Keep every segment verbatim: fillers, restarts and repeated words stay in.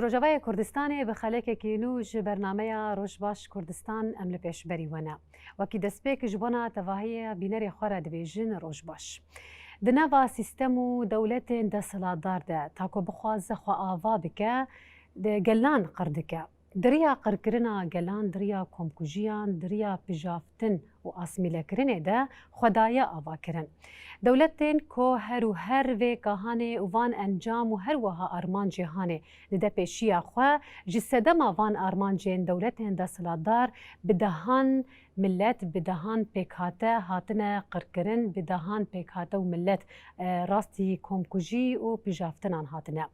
Rojavayê Kurdistanê bi xelekekî nû ji bernameya Roj Baş Kurdistan em li pêşberî we ne. Wekî destpêk ji bona tevahiya bînerê xwe re dibêjin Roj Baş. Di nava sîstem û dewletên desthilatdar de, ta ku bixwaze xwe ava bike, di gelan qir dike. Di riya qirkirina gelan, di riya komkujiyan, di riya pijaftin û asmîlekirinê de xwe daye avakirin. Dewletên ku her û her vê kahanê û van encam û her wiha armancê hanê dide pêşiya xwe, ji sedema van armancên dewletên desthilatdar bi dehan milet, bi dehan pêkhate hatine qirkirin, bi dehan pêkhate û milet, e, rastî komkujî û pijaftinan hatine.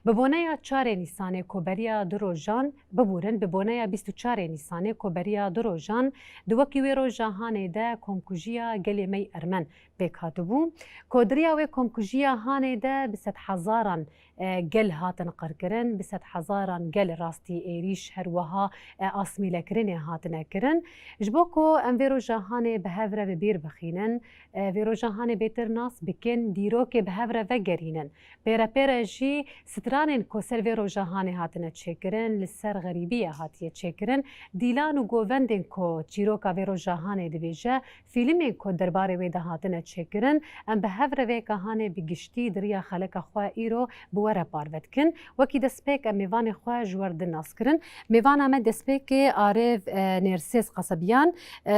Bi boneya çarê Nîsanê ku beriya du rojan, bibûrin, bi boneya bîst û çarê Nîsanê ku beriya du rojan di wekî wê roja hanê de komkujiya gelê me yî Ermen pêk hatibû, ku di riya wê komkujiya hanê de bi sedhezaran, e, gel hatin qirkirin, bi sedhezaran gel rastî êrîş, her wiha, e, asmîlekirinê hatine kirin. Ji bo ku em vê roja hanê bi hev re bi bîr bixînin, e, vê roja hanê bêtir nas bikin, dîrokê bi hev re vegerînin. Pêre pêre jî stranên ku ser vê roja hanê hatine çêkirin, li ser xerîbiyê hatiye çêkirin, dîlan û govendên ku çîroka vê roja hanê dibêje, fîlmên ku derbarê wê de hatine çêkirin, em bi hev re vê kahanê bi giştî di riya xeleka xwe îro bi we re parve dikin. Wekî destpêk em mêvanê xwe ji we re din nas kirin. Mêvana me destpêkê Arêv, e, Nêrsêz Qesebiyan, e,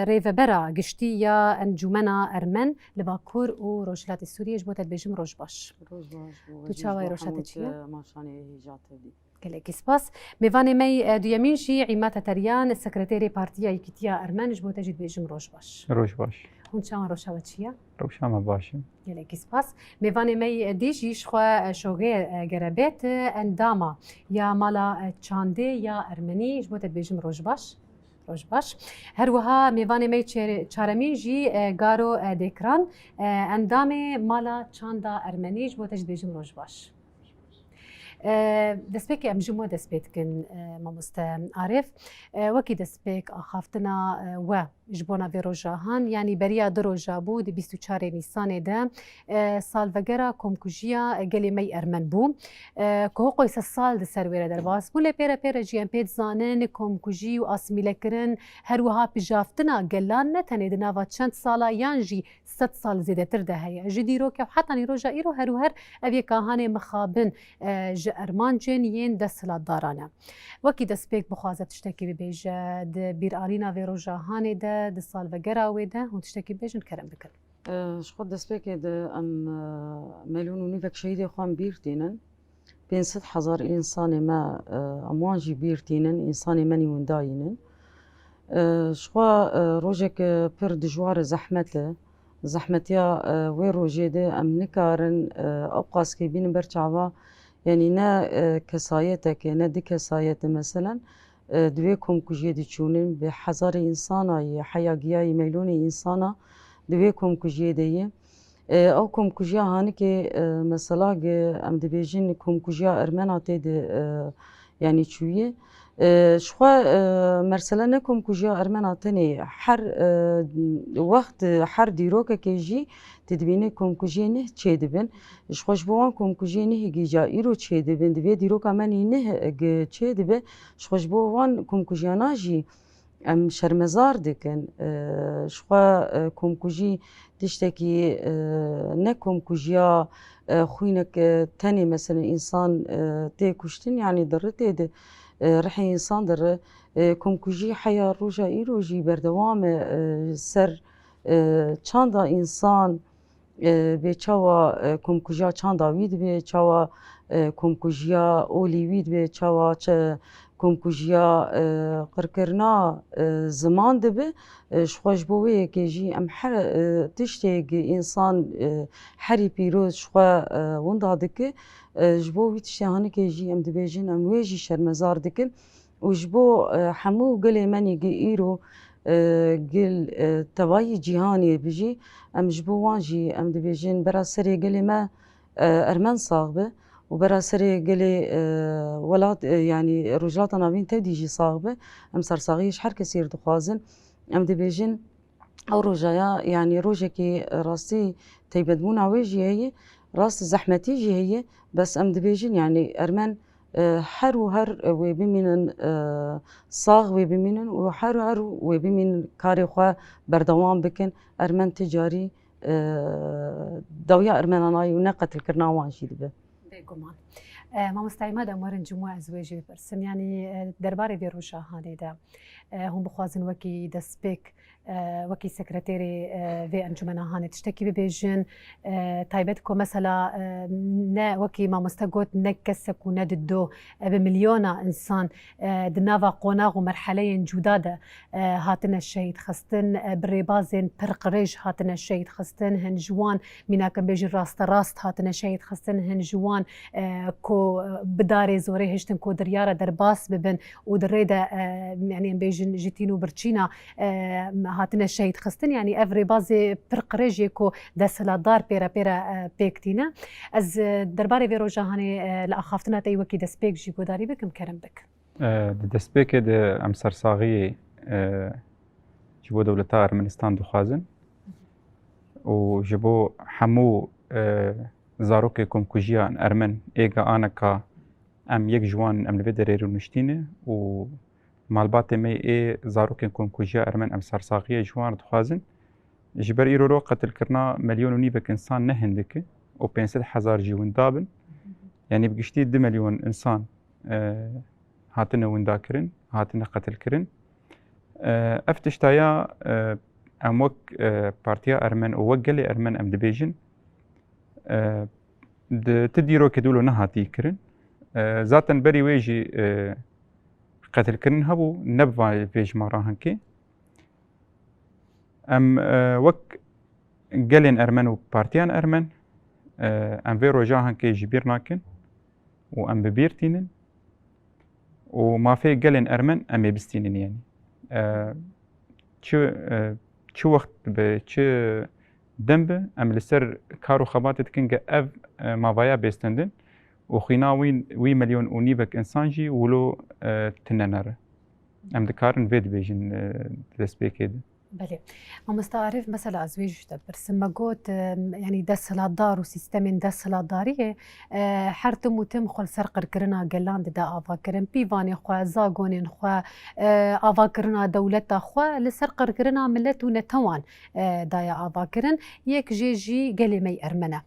rêvebera giştî ya Encûmena Ermen li Bakur û Rojhilatê Sûriyê, ji bo te dibêjim roj baş. Roj baş bo we jî, ji bo hemû temaşanê hêja te dî. Gelekî spas. Mêvanê me yî, e, duyemîn jî Îmad Teteryan, sekreterê Partiya Yekîtiya Ermen, ji bo te jî dibêjim roj baş. Roj baş. Hûn çawan, rewşa we çi ye? Rewşa me baş e. Gelekî spas. Mêvanê me yî, e, dî jî ji xwe, e, Şogê, e, Gerebêt, e, endama ya Mala, e, Çandê ya Ermenî, ji bo te dibêjim roj baş. Roj baş. Her wiha mêvanê me yî çêr-, çaremîn jî, e, Garo, e, Dêkran, e, endamê Mala Çanda Ermenî, ji bo te jî dibêjim roj baş. E, destpêkê em ji we dest pê dikin, e, mamoste Arif. E, wekî destpêk axaftina, e, we ji bona vê roja han, yanî beriya du roja bû, di bîst û çarê Nîsanê de, e, salvegera komkujiya gelê me yî Ermen bû. E, ku hiqoy sed sal di ser wê re derbas bû, lê pêre pêre jî em pê dizanin komkujî û asmîlekirin, her wiha pijaftina gelan ne tenê di nava çend sala yan jî sed sal zêdetir de heye. Ji dîrokê û heta nîroja îro her û her ev yê kahanê mixabin, e, ji ermancên yên desthilatdaran e. Wekî destpêk bixwaze tiştekî bibêje, di bîralîna vê roja hanê de, di salvegera wê de hûn tiştekî bibêjin, kerem bikin. E, ji xwe destpêkê de em, e, melûn û nîvek şehîdê xwe em bîr tînin. Pênc sed hezar însanê me, e, em wan jî bîr tînin, însanê me nî winda yînin. E, ji xwe, e, rojek, e, pir dijwar e, zehmet e. Zehmetiya, e, wê rojê de em nikarin, e, ew qas kê bînin ber çava, yanî ne, e, kesayeteke, ne di kesayete meselen, e, di wê komkujiyê de çûnin, bi hezarê însana yê, heya giya yê, meylûnê însana di wê komkujiyê de yê. E, ew komkujiya hanikê, e, mesela gi-, em dibêjin komkujiya Ermena tê de, e, yanî çûyê. E, ji xwe, e, mersele ne komkujiya Ermena tenê, her, e, wext, her dîrokekê jî tu dibînî komkujiyê nih çêdibin. Ji xwe ji bo wan komkujiyê nihê gîja îro çêdibin, di vê dîroka me nî nih gi-, çêdibe, ji xwe ji bo wan komkujiyana jî em şermezar dikin. E, ji xwe, e, komkujî tiştekî, e, ne komkujiya, e, xwînek, e, tenê, mesela, însan, e, tê kuştin, yanî diri tê di, e, rihê însan diri. E, komkujî heya roja îro jî berdewam e, e, ser, e, çanda însan, e, bê çawa, e, komkujiya çanda wî dibe, çawa, e, komkujiya olî wî dibe, çawa çi komkujiya, e, qirkirina, e, ziman dibe. E, ji xwe ji bo wê yekê jî em her, e, tiştê gi însan, e, herî pîroz ji xwe, e, winda dike. E, ji bo wî tiştê hanikê jî em dibêjin, em wê jî şermezar dikin. Û ji bo, e, hemû gelê me nî gi îro, e, gil, e, tevayî cîhanê bijî, em ji bo wan jî em dibêjin bera serê gelê me, e, Ermen sax be û bera serê gelê, e, welat, e, yanî Rojhilata Navîn tevdî jî sax be. Em sersaxiyê ji her kesê re dixwazin. Em dibêjin ew rojaya, yanî rojekî rastî teybetbûna wê jî heye, rast zehmetî jî heye, bes em dibêjin, yanî Ermen, e, her û her wê bimînin, e, sax wê bimînin û her û her wê bimînin karê xwe berdewam bikin. Ermen ti carî, e, dawiya Ermenan ayî û ne qetilkirina wan jî dibe. Bêguman. E, mamosta Îmad, em werin cumû ez wê jî bipirsim. Yanî, e, derbarê vê roja hanê de, e, hûn bixwazin wekî destpêk, e, wekî sekreterê, e, vê encumena hanê tiştekî bibêjin, e, taybet ku mesela, e, ne wekî mamoste got, ne kesek û ne dido, e, bi milyona însan, e, di nava qonax û merheleyên cuda de, e, hatine şehîd xistin, e, bi rêbazên pir qirêj hatine şehîd xistin, hin ji wan mînakin bêjin rasterast hatine şehîd xistin, hin ji wan, e, ku bi darê zorê hiştin ku diryara derbas bibin û di rê de, e, yanî em bêjin ji tîn û birçîna, e, hatine şehîd xistin. Yanî ev rêbazê pir qirêj yê ku desthilatdar pêre pêre, e, pêk tîne. Ez, e, derbarê vê roja hanê, e, li axaftina te yî wekî destpêk jî guhdarî bikim, kerem bik. E, di destpêkê de em sersaxiyê, e, ji bo dewleta Ermenistan dixwazin û ji bo hemû, e, zarokê komkujiya Ermen ê ge aneka em yek ji wan em li vê derê rûniştîne û malbatê me ê zarokên komkujiya Ermen em sersaxiyê ji wan re dixwazin. Ji ber îro ro qetilkirina milyon û nîvek însan ne hindik e û pênc sed hezar jî winda bin. Yanî bi giştî du milyon însan, e, hatine windakirin, hatine qetilkirin. E, ev tiştaya, e, em wek, e, Partiya Ermen û wek gelê Ermen em dibêjin, e, di ti dîrokê de wilo nehatî kirin. E, zaten berî wê jî, e, qetilkirin hebû, ne bi va-, vê jimara hinkê. Em, e, wek gelên Ermen û partiyan Ermen, e, em vê roja hinkê ji bîr nakin û em bi bîr tînin û mafê gelên Ermen em ê bistînin, yanî. E, çi, e, çi wext bi çi dem bi, em li ser kar û xebatê dikin ge ev, e, mavaya bêstendin û xwîna wî, wî milyon û nîvek însan jî wilo, e, tune nere. Em dikarin vê dibêjin, e, di destpêkê de. Belê. Mamosta Arif, mesela ez wê jî te pirsim. Me got, e, yanî desthilatdar û sîstemên desthilatdariyê, e, her tim û tim xwe li ser qirkirina gelan dide avakirin. Pîvanê xwe, zagonên xwe, e, avakirina dewleta xwe li ser qirkirina milet û netewan, e, daye avakirin. Yek jê jî gelê me yê Ermen e.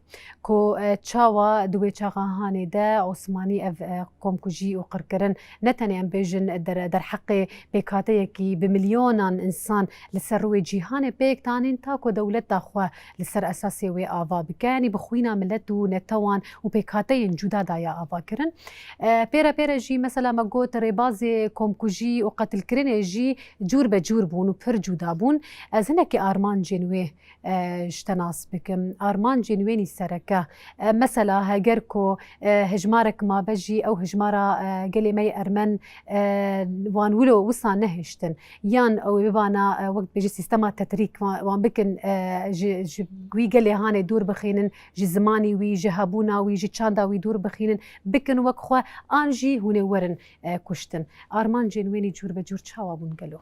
Ku, e, çawa di wê çaxa hanê de Osmanî ev, e, komkujî û qirkirin ne tenê em bêjin der-, derheqê pêkhateyekî bi milyonan însan li ser rûyê cîhanê pêk tanîn ta ku dewleta xwe li ser esasê wê ava bike, yanî bi xwîna milet û netewan û pêkhateyên cuda daye avakirin. E, pêre pêre jî mesela me got rêbazê komkujî û qetilkirinê jî cûr be cûr bûn û pir cuda bûn. Ez hinekî armancên wê e, ji te nas bikim. Armancên wênî sereke, e, mesela heger ku, e, hejmarek mabe jî ew hejmara, e, gelê me yê Ermen, e, wan wilo wisa nehiştin. Yan ew ê bibana, e, wek dibêje sîstema tetrîk wan, wan bikin, e, ji, ji wî gelê hanê dûr bixînin, ji zimanî wî, ji hebûna wî, ji çanda wî dûr bixînin, bikin wek xwe, an jî hûn ê werin, e, kuştin. Armancên wênî cûr be cûr çawa bûn gelo?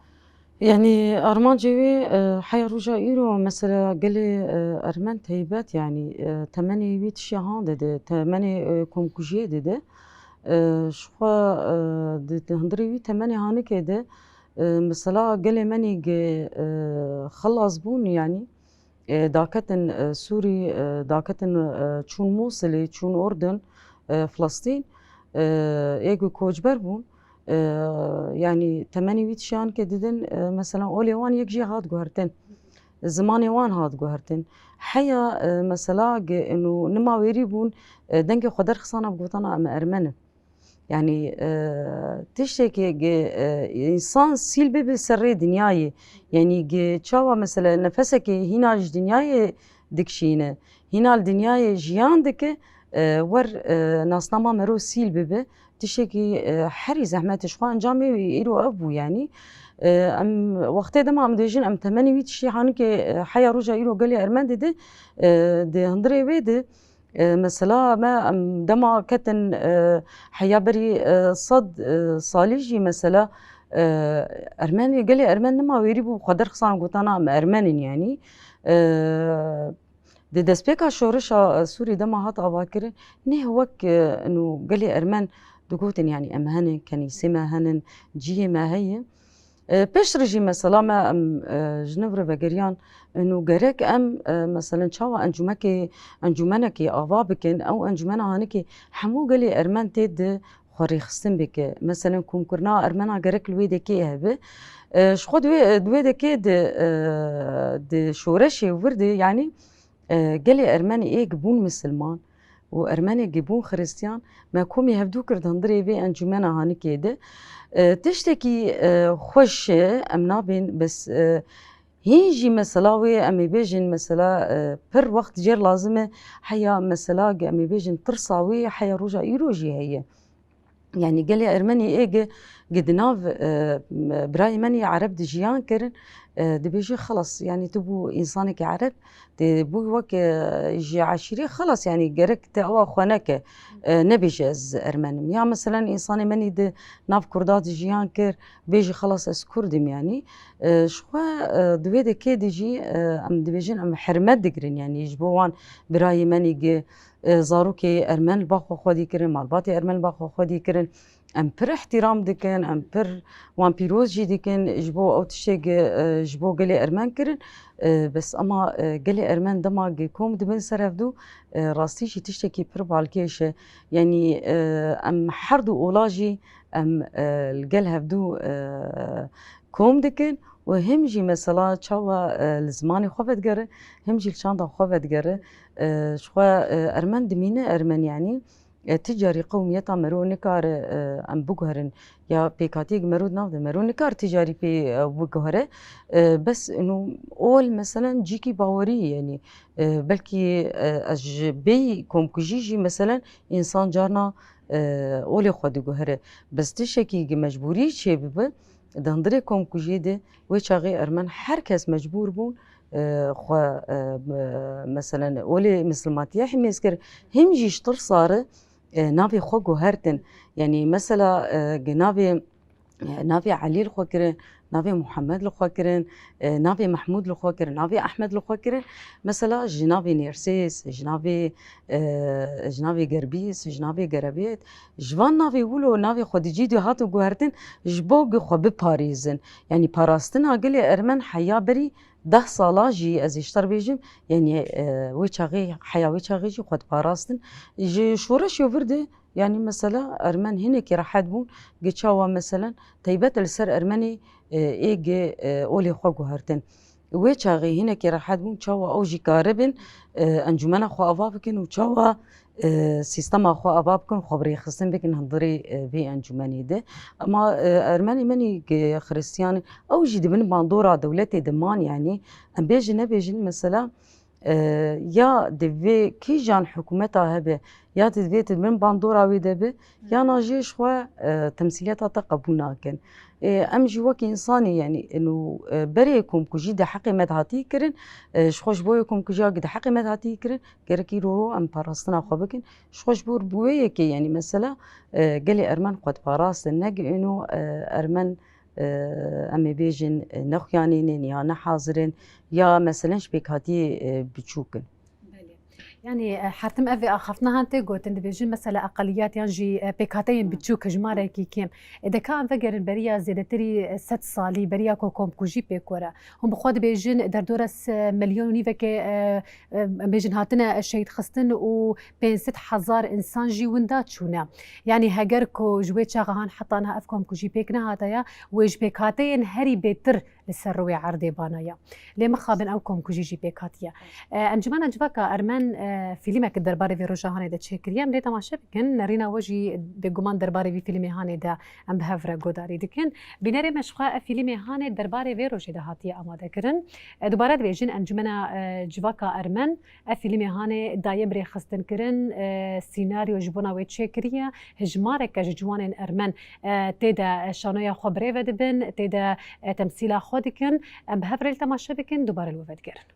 Yanî armancê wê, e, heya roja îro mesela gelê, e, Ermen teybet, yanî, e, temenê wî tişiya han dide, temenê, e, komkujiyê dide. E, ji xwe, e, di, di hundirê wî temenê hanikê de, e, mesela gelê me nî ge, e, xelas bûn, yanî, e, daketin, e, Sûrî, e, daketin, e, çûn Mûsilê, çûn Urdun, e, Filistîn, e, ê ku koçber bûn, e, yanî temenê wî tişiyan ke didin, e, mesela olê wan yek jî hat guhertin. Zimanê wan hat guhertin. Heya, e, mesela ge inu nima wêrî bûn, e, dengê xwe derxisana bi gotana em Ermen in. Yanî, e, tiştekê ge, e, însan sîl bibe ser rê dinyayê. Yanî ge çawa mesela nefesekê hîna ji dinyayê dikişîne, hîna li dinyayê jiyan dike, e, wer, e, nasnama mero sîl bibe. Tiştekî, e, herî zehmet e, ji xwe encamê wî îro ev bû, yanî. E, em wextê dema em dibêjin, em temenê wî tiştî hanike, e, heya roja îro gelê Ermen dide, e, di hundirê wê de, e, mesela me, em dema ketin, e, heya berî, e, sed, e, salî jî mesela, e, Ermenê, gelê Ermen nima wêrî bû, xwe derxistan gotana em Ermen in, yanî. E, Di destpêka şoreşa, e, Sûrî dema hat avakirin, neh wek, e, ino gelê Ermen, digotin, yanî em henin, kenîsê me henin, cihê me heye. E, piştre jî mesela me em, e, ji nû re vegeriyan, û gerek em, e, meselen çawa encûmekê, encûmenekê ava bikin, ew encûmena hanikê hemû gelê ermen tê di xwe rêxistin bike. Meselen komkirina ermena gerek li wê dekê hebe. E, ji xwe di wê, di wê dekê di, e, di şoreşê wir de, yanî, e, gelê ermenê ê gi bûn misilman û ermenê gi bûn xiristiyan, me komî hevdû kir di hundirê vê encûmena hanikê de. E, tiştekî, e, xweş e, em nabên, bes, e, hîn jî mesela wê em ê bêjin, mesela, e, pir wext jêr lazim e, heya mesela em ê bêjin tirsa wê heya roja îro jî heye. Yanî gelê ermenî ê gi, gi di nav, e, birayê me nî ereb dijiyan kirin, e, dibêjî xelas, yanî tu bû însanekî ereb, tu bû wek, e, ji eşîrê, xelas, yanî gerek te ewa xwe neke, e, nebêje ez ermen im. Ya meselen însanê me nî di nav kurda dijiyan kir, bêjî xelas ez kurd im yanî. E, ji xwe, e, di wê dekê de jî, e, em dibêjin em hurmet digirin, yanî ji bo wan birayê me nî gi, e, zarokê ermen li ba xwe xwedî kirin, malbatê ermen li ba xwe xwedî kirin. Em pir îhtîram dikin, em pir wan pîroz jî dikin ji bo ew tiştê gi, e, ji bo gelê ermen kirin. E, bes ema, e, gelê ermen dema gi kom dibin ser hevdû, e, rastî jî tiştekî pir balkêş e. Yanî, e, em her du ola jî em, e, li gel hevdû, e, kom dikin û him jî mesela çawa, e, li zimanê xwe vedigere, him jî li çanda xwe vedigere. E, ji xwe, e, ermen dimîne ermen, yanî, e, ti carî qewmiyeta mero nikare, e, em biguherin ya pêkhatiyek mero di nav de mero nikare ti carî pê, e, biguhere. E, bes ino ol meselen cîkî bawerî, yanî, e, belkî, e, ez ji bêyî komkujî jî meselen însan carna, e, olê xwe diguhere. Bes tiştekî gi mecbûrî çêbibe, di hundirê komkujiyê de wê çaxê ermen her kes mecbûr bûn, e, xwe, e, me-, meselen olê misilmatiye himêz kir, him jî ji tirsa re, e, navê xwe guhertin. Yanî mesela, e, gi navê, e, navê Elî li xwe kirin, navê Muhammed li xwe kirin, e, navê Mehmûd li xwe kirin, navê Ehmed li xwe kirin. Mesela ji navê Nêrsês, ji navê, e, ji navê Gerbîs, ji navê Gerebêt, ji van navê wilo navê xwe di cî de hatin guhertin, ji bo gi xwe biparêzin. Yanî parastina gelê ermen heya berî deh sala jî ez ê ji te re bêjim, yanî, e, wê çaxê, heya wê çaxê jî xwe diparastin. Ji şoreşê vir de, yanî mesela ermen hinekî rehet bûn, gi çawa meselen, teybet li ser ermenê, e, ê gi, e, olê xwe guhertin. Wê çaxê hinekî rehet bûn, çawa ew jî karibin, e, encûmena xwe ava bikin û çawa, e, sîstema xwe ava bikin, xwe bi rêxistin bikin hundirê, e, vê encûmenê de. Ema, e, ermenê me nî gi xiristiyan in, ew jî di bin bandora dewletê de man, yanî em bêjin nebêjin, mesela, e, ya divê kîjan hikûmeta hebe, ya divê tu di bin bandora wê de bi, ya na jî ji xwe, e, temsîliyeta te qebûl nakin. E, em jî wekî însanî, yanî, ino, e, berê komkujî di heqê me de hatî kirin, e, ji xwe ji bo yê komkujiya di heqê me de hatî kirin, gerek îro ro em parastina xwe bikin. Ji xwe ji bo bi wê yekê, yanî mesela, e, gelê ermen xwe diparastin, ne gi ino, e, ermen, e, em ê bêjin, e, nexuyanîn in ya nehazir in ya meselen ji pêkhatiyê, e, biçûk in. Belê. Yanî, e, her tim ev ê axaftina han tê gotin, dibêjin mesela eqeliyat yan jî, e, pêkhateyên biçûk, hijmarekî kêm. E, de ka em vegerin beriya zêdetirî, e, sed salî, beriya ku komkujî pêk were. Hûn bi xwe dibêjin derdora se milyon û nîvekê, e, e, em bêjin hatine şehîd xistin û pênc sed hezar însan jî winda çûne. Yanî heger ku ji wê çaxa han heta niha ev komkujî pêk nehate ya, wê ji pêkhateyên herî bêtir li ser rûyê erdê bana ya. Lê mixabin ew komkujî jî pêk hatiye. E, Encûmena Civaka Ermen, e, fîlmek di derbarê vê roja hanê de çêkiriye. Em lê temaşe bikin. Nerîna we jî bêguman derbarê vî fîlmê hanê de em bi hev re guhdarî dikin. Bînerê me ji xwe ev fîlmê hanê derbarê vê rojê de hatiye amade kirin. E, dubare dibêjin Encûmena, e, Civaka Ermen, ev fîlmê hanê daye bi rêxistin kirin, e, sînaryo ji bona wê çêkiriye, hijmareke ji ciwanên ermen, e, tê de şanoya xwe bi rê ve dibin, tê de, e, temsîla xwe dikin. Em bi hev re li temaşe bikin, dubare li we vedigerin.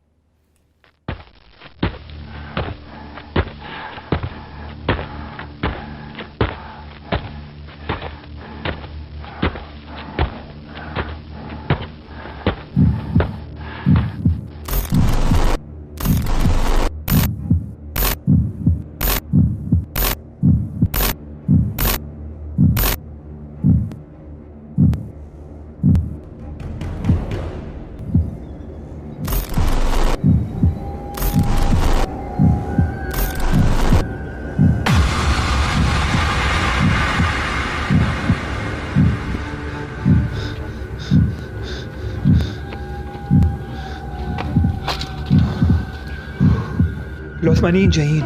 عثمانيين جايين.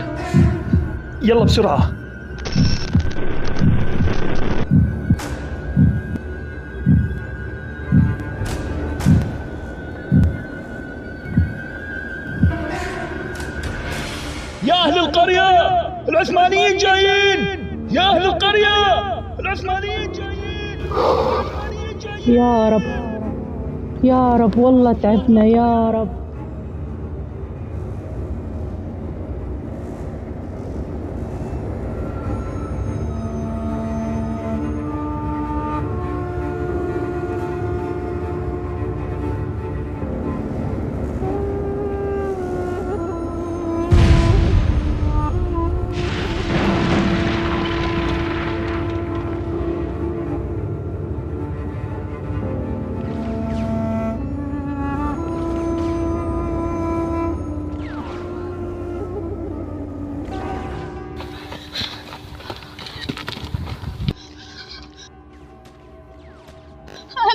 يلا بسرعة. يا أهل القرية! العثمانيين جايين! يا أهل القرية! العثمانيين جايين! العثمانيين جايين! يا رب، يا رب، والله تعبنا يا رب.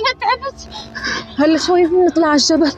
أنا تعبت. هلا شوي بنطلع على الجبل.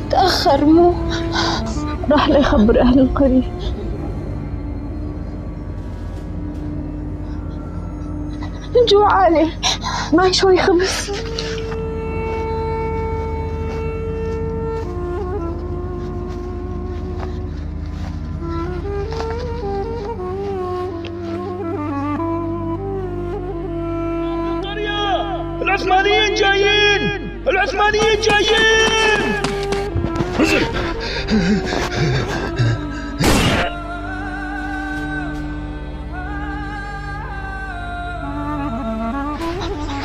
تأخر مو. راح ليخبر أهل القرية. جوعانة، معي شوي خبز. العثمانيين جايين! العثمانيين جايين!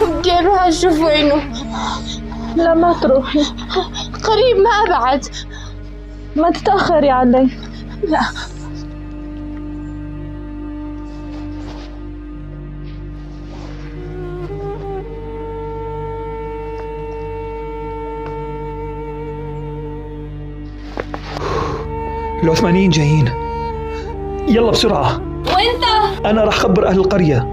بدي أروح أشوف وينه. لا، ما تروحي. قريب، ما بعد. ما تتأخري علي. لا. العثمانيين جايين. يلا بسرعة. وانت؟ أنا راح أخبر أهل القرية.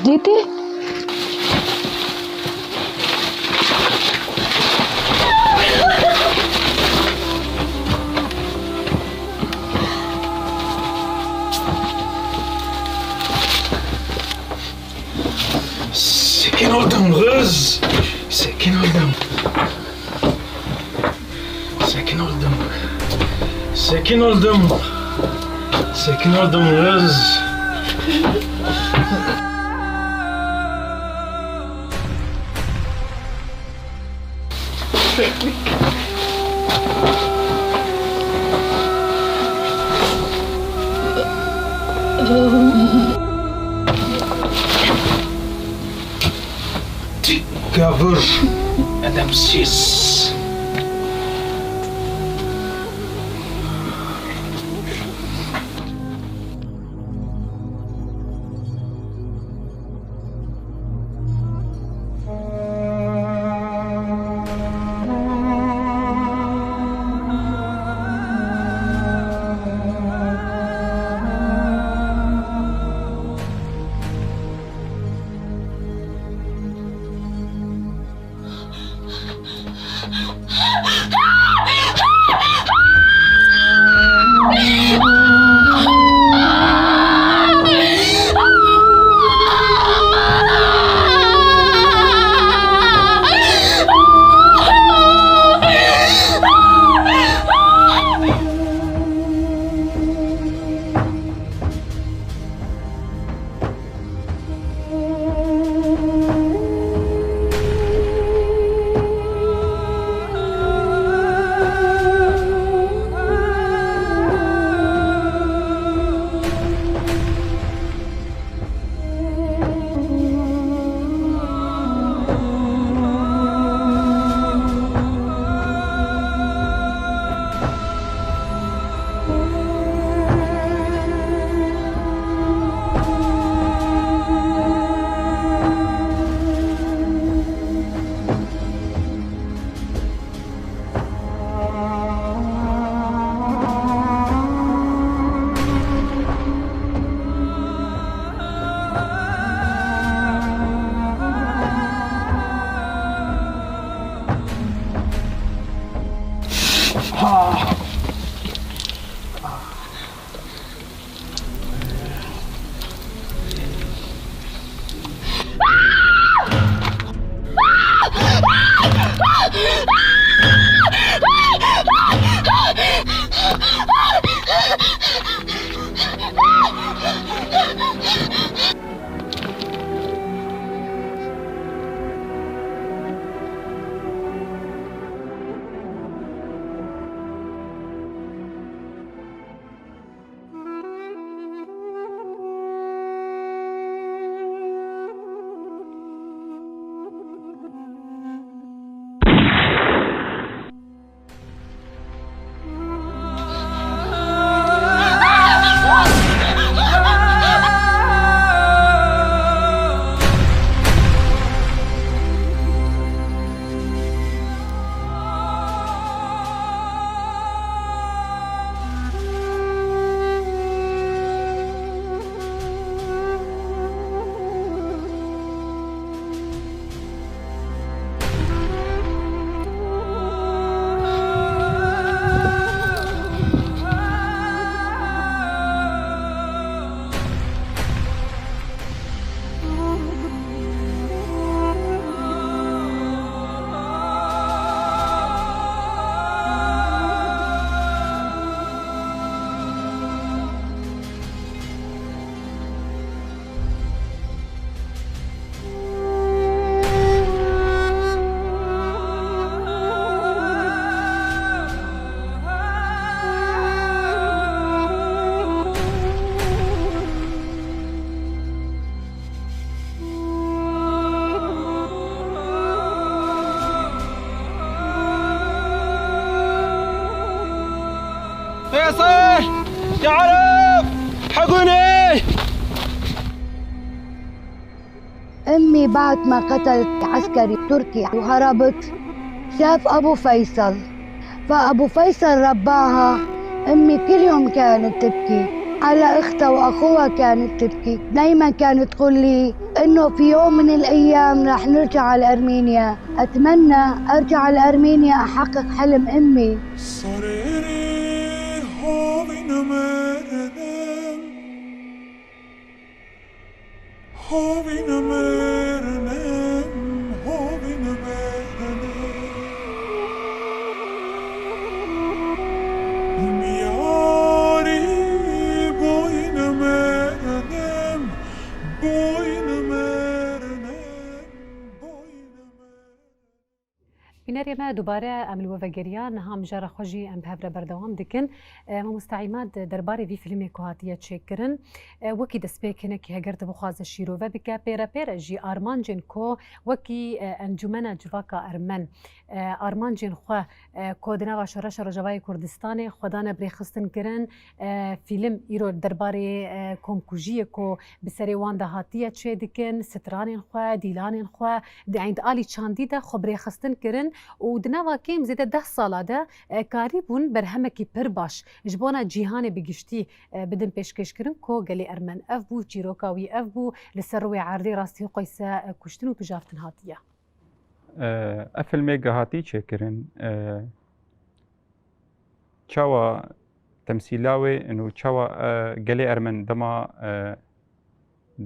جيتي؟ Sekin ol denguz. Sekin ol denguz. Sekin ol denguz. Sekin ol denguz. Sekin ol denguz. Gavur. Edepsiz. فيصل! تعرف! حقوني! أمي بعد ما قتلت عسكري تركي وهربت، شاف أبو فيصل، فأبو فيصل رباها. أمي كل يوم كانت تبكي على أختها وأخوها، كانت تبكي دايما، كانت تقول لي إنه في يوم من الأيام راح نرجع على أرمينيا. أتمنى أرجع على أرمينيا أحقق حلم أمي. Hovîn mirdim, hovîn mirdim, hovîn mirdim. Dûmiyarî boyîn mirdim, boyîn mirdim, boyîn mirdim. Bîner Me dubare em li we vegeriya, niha mijara xwe jî em bi hev re berdewam dikin. E, Mamoste Îmad, derbarê vî filmê ku hatiye çêkirin, e, wekî destpêk hinekî heger tu bixwaze şîrove bike, pêre pêre jî armancên ku wekî, e, Encûmena Civaka Ermen, e, armancên xwe, e, ku di nava şoreşa Rojavayê Kurdistanê xwe dane birêxistin kirin, e, fîlm îro derbarê, e, komkujiyê ku bi serê wan de hatiye çêdikin, stranên xwe, dîlanên xwe, di eyn-, di alî çandî de xwe birêxistin kirin û di nava kêm zêde deh sala de, e, karîbûn berhemekî pir baş ji bona cîhanê bi giştî, e, bidin pêşkêşkirin ku gelê Ermen ev bû, çîroka wî ev bû, li ser rûyê erdê rastî xwe ise, e, kuştin û pijaftin hatiye. E, ev filmê gihatî çêkirin, e, çawa temsîla wê û çawa, e, gelê Ermen dema, e,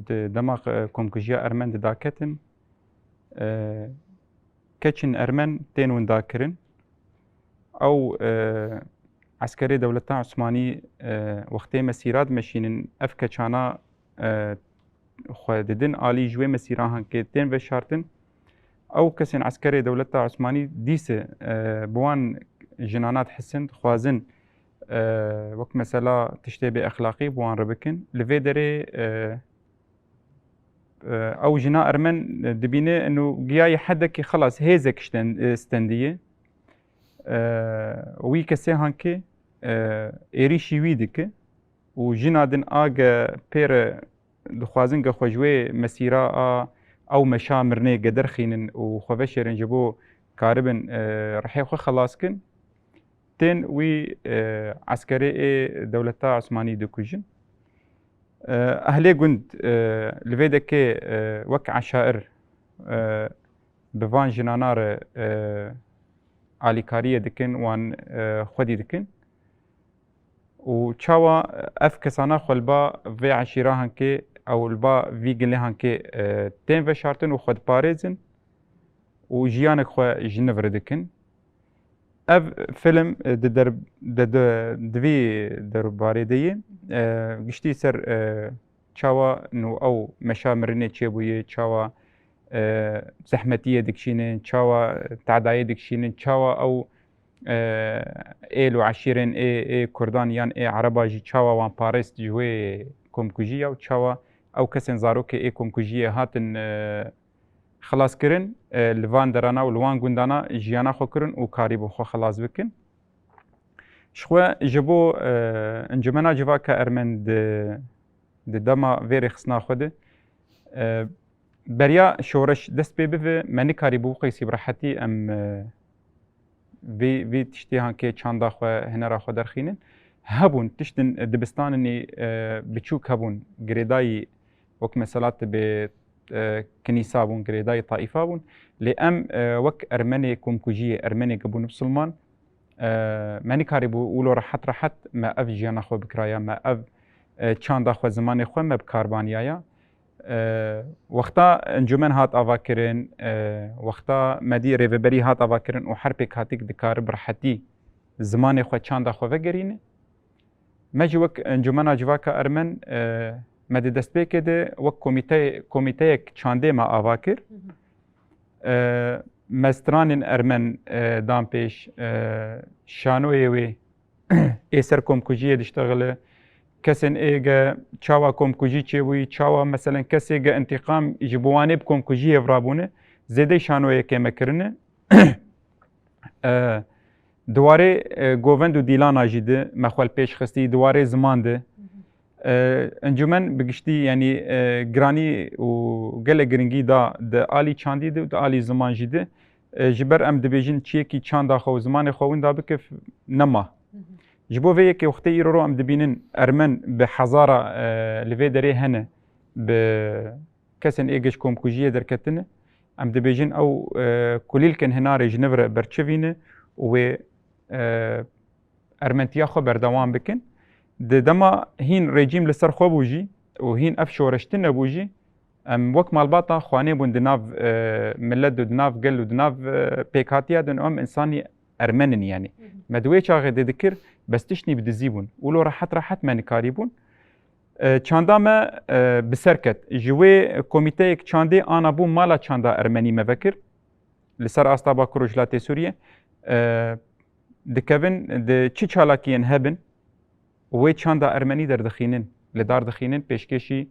di dema, e, komkujiya Ermen didaketin, e, keçin Ermen tên winda kirin. Ew, e, eskerê dewleta Osmanî, e, wextê mesîra dimeşînin, ev keçana, e, xwe didin alî ji wê mesîra hankê tên veşartin. Ew kesên eskerê dewleta Osmanî dîse, e, bi wan jinana dihisin, dixwazin, e, wek mesela tiştê bê exlaqî bi wan re bikin. Li vê derê, e, e, ew jina Ermen dibîne û giyayê hedekî xelas hêzek sten-, e, stendiye. E, wî kesê hankê, e, êrîşî wî dike û jina din a ge pê re dixwazin ge xwe ji wê mesîra a ew meşa mirinê ge derxînin û xwe veşêrin ji bo karibin, e, rihê xwe xelas kin, tên wî, e, eskerê ê dewleta Osmanî dikujin. E, ehlê gund, e, li vê dekê, e, wek eşair, e, bi van jinana re, e, alîkariyê dikin, wan, e, xwedî dikin. Û çawa ev kesana xwe li ba vê eşîra hankê ew li ba vî gilê hankê, e, tên veşartin û xwe diparêzin û jiyanek xwe ji nivir dikin. Ev film, e, di der-, de, de, di vî derbarê de ye. E, giştî ser, e, çawa nû ew meşa mirinê çêbûye, çawa, e, zehmetiyê dikişînin, çawa tedayê dikişînin, çawa ew, e, êl û eşîrên ê, ê Kurdan yan ê Ereba jî çawa wan parêst ji wê komkujî ya û çawa ew kesên zarokê ê komkujiyê hatin, e, xilaskirin, e, li van derana û li wan gundana jiyana xwe kirin û karîbûn xwe xilas bikin. Ji xwe ji bo, e, Encûmena Civaka Ermen di, di dema vê rêxistina xwe de, e, beriya şoreş dest pê bibe, me nikarîbû qeysî bi rehetî em, e, vê, vê tiştê hankê çanda xwe, hinera xwe derxînin. Hebûn, tiştin dibistanên, e, biçûk hebûn, girêdayî, wek mesela tibê, e, kinîsa bûn, girêdayî taîfa bûn. Lê em, e, wek Ermenê komkujiyê, Ermenê ke bûn bisilman, e, me nikarîbû wilo rehet rehet me ev jiyana xwe bikiraya, me ev, e, çanda xwe, zimanê xwe me bi kar baniyaya. E, wexta encûmen hat avakirin, e, wexta me dî rêveberî hat avakirin û her pêkhatik dikare bi rehetî zimanê xwe, çanda xwe vegerîne. Me jî wek Encûmena Civaka Ermen, e, me di destpêkê de wek komîte-, komîteyek çandê me ava kir. Hı hı. E, me stranên Ermen, e, dan pêş, e, şanoyê wê ê ser komkujiyê diştexile. Kesên ê ge çawa komkujî çêbûyî, çawa meselen kesê ge întîqam ji bo wanê bi komkujî hevra bûne, zêdey şanoyekê me kirine. E, di warê, e, govend û dîlana jî de me xwe li pêş xistî, di warê ziman de. Hı hı. E, encûmen bi giştî, yanî, e, giranî û gelek giringî da di alî çandî de û di alî ziman jî de. E, ji ber em dibêjin çiyekî çanda xwe û zimanê xwe winda bike f-, nema. Hı hı. Ji bo vê yekê wextê îro ro em dibînin Ermen bi hezara, e, li vê derê hene, bi kesên ê ge ji komkujiyê derketine. Em dibêjin ew, e, kulîlkên hinarê ji nivre berçivîne û wê, e, ermentiya xwe berdewam bikin. Di dema hîn rejîm li ser xwe bû jî û hîn ev şoreş tune bû jî, em wek malbata xwanê bûn di nav, e, milet û di nav gel û di nav, e, pêkhatiya de û em însanî Ermen in yanî. Hı hı. Me di wê çaxê de dikir, bes tiştî bi dizî bûn. Wilo rehet rehet me nikarîbûn. E, çanda me, e, bi ser ket. Ji wê komîteyek çandê ana bû mala çanda Ermenî me vekir. li ser asta Bakur Rojhilatê Sûriyê, e, dikevin di çi çalakiyên hebin, wê çanda ermenî derdixînin, li dar dixînin, pêşkêşî,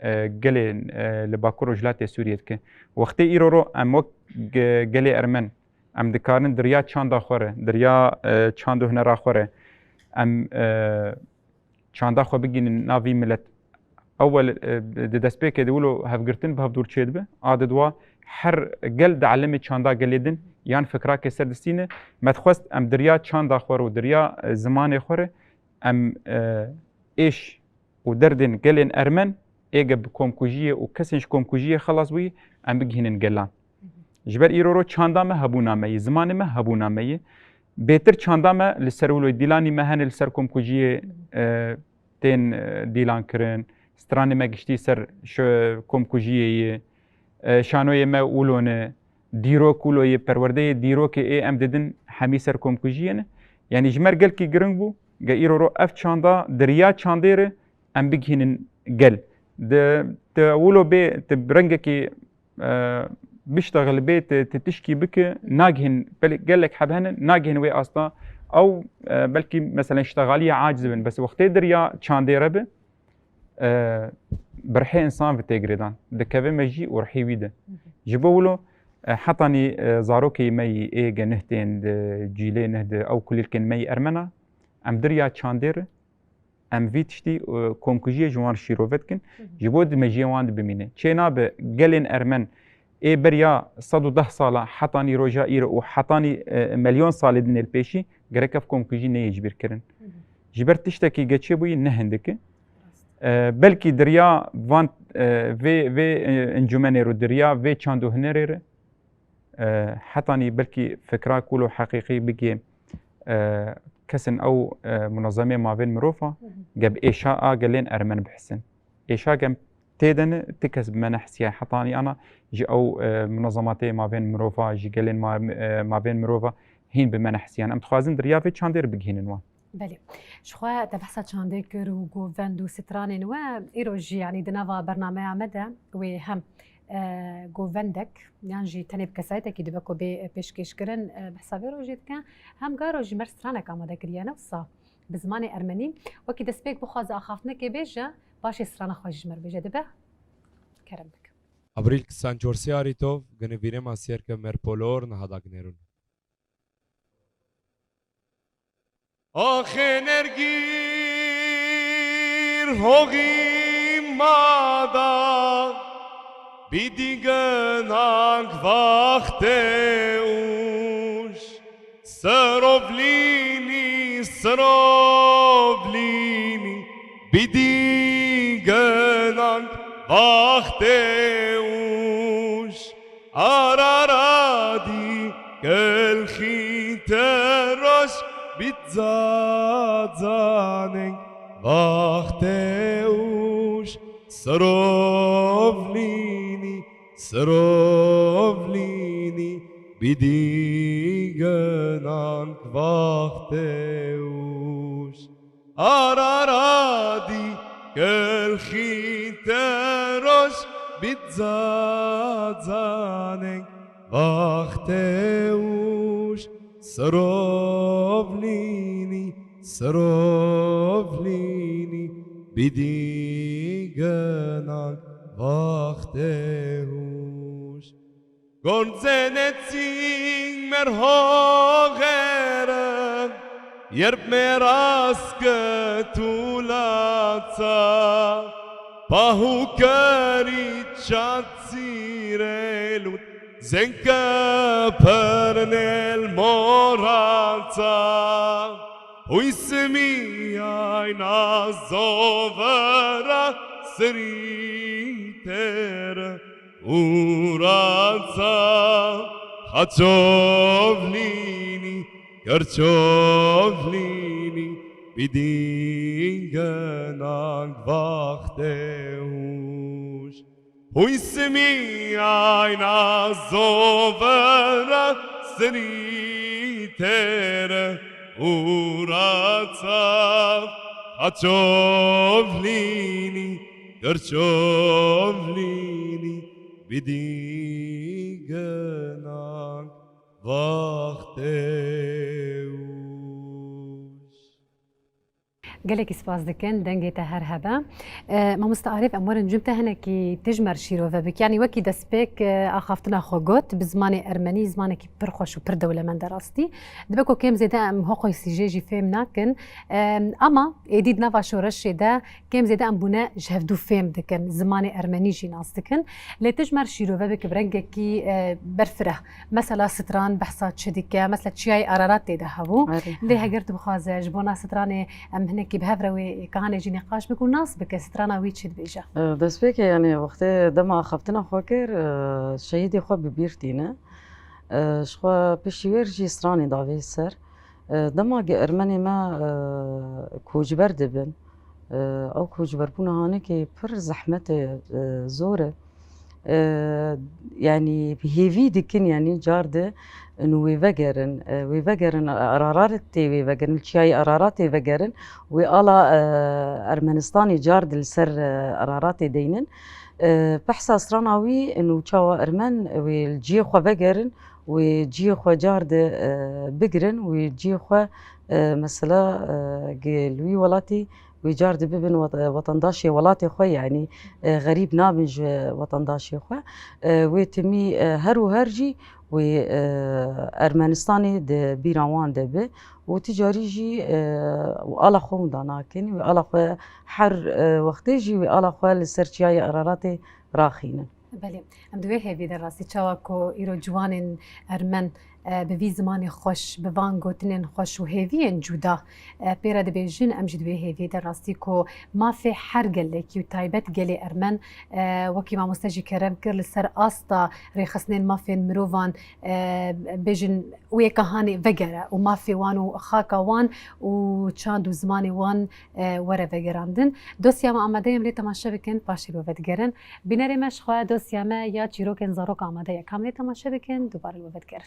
e, gelên, e, li Bakur Rojhilatê Sûriyê dike. Wextê îro ro em wek ge-, gelê ermen, em dikarin di riya çanda xwe re, di riya, e, çand û hunera xwe re, em, e, çanda xwe bigînin nav vî milet. Ewel, e, di destpêkê de wilo hevgirtin bi hevdûr çêdibe, a di dua her gel dielimê çanda gelê din yan fikrakê ser distîne. Me dixwest em di riya çanda xwe re û di riya, e, zimanê xwe re em, e, êş û derdên gelên ermen ê ge bi komkujiyê û kesên ji komkujiyê xelas bûyî em bigihînin gelan. Ji ber îro ro çanda me hebûna me yî, zimanê me hebûna me yî. Bêtir çanda me li ser wilo dîlanî me hene li ser komkujiyê, e, tên, e, dîlan kirin. Stranê me giştî ser şo-, komkujiyê yê. E, şanoyê me wilo ne. Dîrok wilo yê, perwerdeyê dîrokê ê em didin hemî ser komkujiyê ne. Yanî ji me re gelkî giring bû. Ge îro ro ev çanda, di riya çandê re em bigihînin gel. Di, di wilo bê, di rengekî e, biştexil bê, ti, ti tişkî bike, nagihên, belê gelek heb hene, nagihên wê asta. Ew, e, belkî, meselen, ştexaliya aciz bin, bes wextê di riya çandê re be, e, bi rihê însan ve tê girêdan. Dikeve mejî û rihê wî de. Ji bo wilo, e, hetanî, e, zarokê me yî ê ge neh tên di cîlê neh de ew kulîlkên me yî ermena, em di riya çandê re, em vî tiştî, e, komkujiyê ji wan şîrove dikin. Hı hı. Ji bo di mejiyê wan de bimîne. Çê nabe gelên ermen ê beriya sed û deh sala hetanî roja îro û hetanî, e, melyon salê din ê li pêşî gerek ev komkujî neyê ji bîr kirin. Hı hı. Ji ber tiştekî ge çêbûyî ne hindik e. Rast. E, belkî di riya van, e, vê, vê, e, encûmenê re, di riya vê çand û hunerê re, e, hetanî belkî fikra kûl û heqîqî bigê, e, kesên ew, e, munezemê mavên mirov a, Hı hı. ge bi êşa a gelên ermen bihisin. Êşa gem tê de ne, ti kes bi me nehisiya. Hetanî ana ji ew, e, munezematê mavên mirov a, ji gelên ma-, e, mavên mirov a hîn bi me nehisiyan. Em dixwazin di riya vê çandê re bigihînin wan. Belê. Ji xwe te behsa çandê kir û govend û stranên we, îro jî, yanî di nava bernameya me de wê hem, e, govendek yan jî tenê bi kesayetekî dibe ku bê pêşkêşkirin, e, behsa vê rojê dike, hem garo jî me stranek amade kiriye, ne wisa bi zimanê ermenî. Wekî destpêk bixwaze axaftinekê bêje, paşê strana xwe jî ji me re bêje, dibe? Kerem bike. Abrîl Kisan Corsî Arîtov, ginivîrê ma Sierke Merpolor niha daginêrûn. Axê nergîr hoxî mada, bîdî genak vaxtê ûş. Serovlînî, serovlînî, bîdî genak vaxtê ûş. Araradî kelxî te roj bît zazaneng vaxtê ûş. Serovlînî, serovlînî, bîdî genak vaxtê ûş. Araradî kelxî te roj bît zazaneng vaxtê ûş. Serovlînî, serovlînî, bîdî genak vaxtê ûş. Gonzene çîng merhoxere, yerb me rast ke tûlaça, pahukerî çatsîrê lût, zenke pernel moraça. Huysmi ayna zovera sirî tere. Ûraça xaçovlînî, kerçovlînî, bîdî genak vaxtê ûş. Huysmi ayna zovera sirî tere. Ûraça xaçovlînî, kerçovlînî, bîdî genak Vaxtê wis. Gelekî spas dikin, dengê te her hebe. E, Mamoste Arif, em werin cûm te hinekî tijmer şîrove bik. Yanî wekî destpêk e, axaftina xwe got, bi zimanê ermenî, zimanekî pir xweş û pir dewlemend e rastî. Dibe ku kêm zêde em hoqoy sîjê jî fêm nakin. E, ama êdî di nava şoreşê de kêm zêde em bûne ji hevdû fêm dikin, zimanê ermenî jî nas dikin. Lê tijmer şîrove bik bi rengekî e, berfireh. Mesela stran behsa çi dike? Mesela çiyayê Ararat tê de hebû. Erê. Lê heger tu bixwaze ji bona stranê em hinekî bi hev re wê kahanê jî nîqaş bik û nas bike, strana wî çi dibêje? E, destpêkê, yanî, wextê dema axaftina xwe kir, e, şehîdê xwe bi bîr tîne. E, ji xwe piştî wêr jî stranê davê ser. E, dema ge ermenê me, e, koçber dibin, e, ew koçberbûna hanekê pir zehmet e, e, zor e. E, yanî hêvî dikin, yanî car di û wê vegerin, e, wê vegerin Araratê, wê vegerin li çiyayê Araratê vegerin, wê ala e, Ermenistanê car di li ser e, Araratê deynin. E, behsa strana wî û çawa ermen wê li cihê xwe vegerin, wê cihê xwe car di e, bigirin, wê cihê xwe e, mesela e, gi li wî welatî wê car di bibin wet- wetendaşê welatê xwe, yanî e, xerîb nabin ji wetendaşê xwe. E, wê timî e, her û her jî wê e, Ermenistanê di bîra wan de bi û ti carî jî e, wê ala xwe winda nakin, wê ala xwe her e, wextê jî wê ala xwe li ser çiyayê Araratê raxînin. Belê, em di wê hêvî de rastî çawa ku îro ciwanên ermen e, bi vî zimanê xweş, bi van gotinên xweş û hêviyên cuda e, pê re dibêjin, em jî di wê hêviyê de rastî ku mafê her gelekî û taybet gelê ermen e, wekî mamoste jî kerem kir li ser asta rêxistinên mafên mirovan e, bêjin wê kahanê vegere û mafê wan û xaka wan û çand û zimanê wan e, were vegerandin. Dosya me amade ye, em lê temaşe bikin, paşê li we vedigerin. Bînerê me ji xwe dosya me ya çîrokên zaroka amade ye. Ka em lê temaşe bikin, dubare li we vedigerin.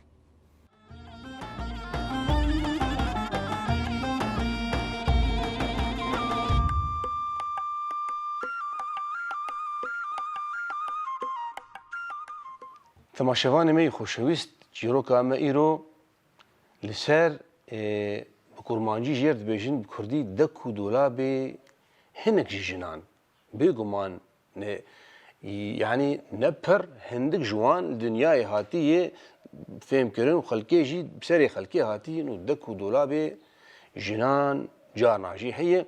Temaşevanê me yê xoşewîst, çîroka me îro li ser, ê, bi kurmancî jêr dibêjin, bi kurdî dek û dolabê hinek ji jinan. Bêguman ne, yanî ne pir, hindik ji wan li dinyayê hatî yê fêmkirin û xelkê jî bi serê xelkê hatî yên û dek û dolabê jinan carna jî heye.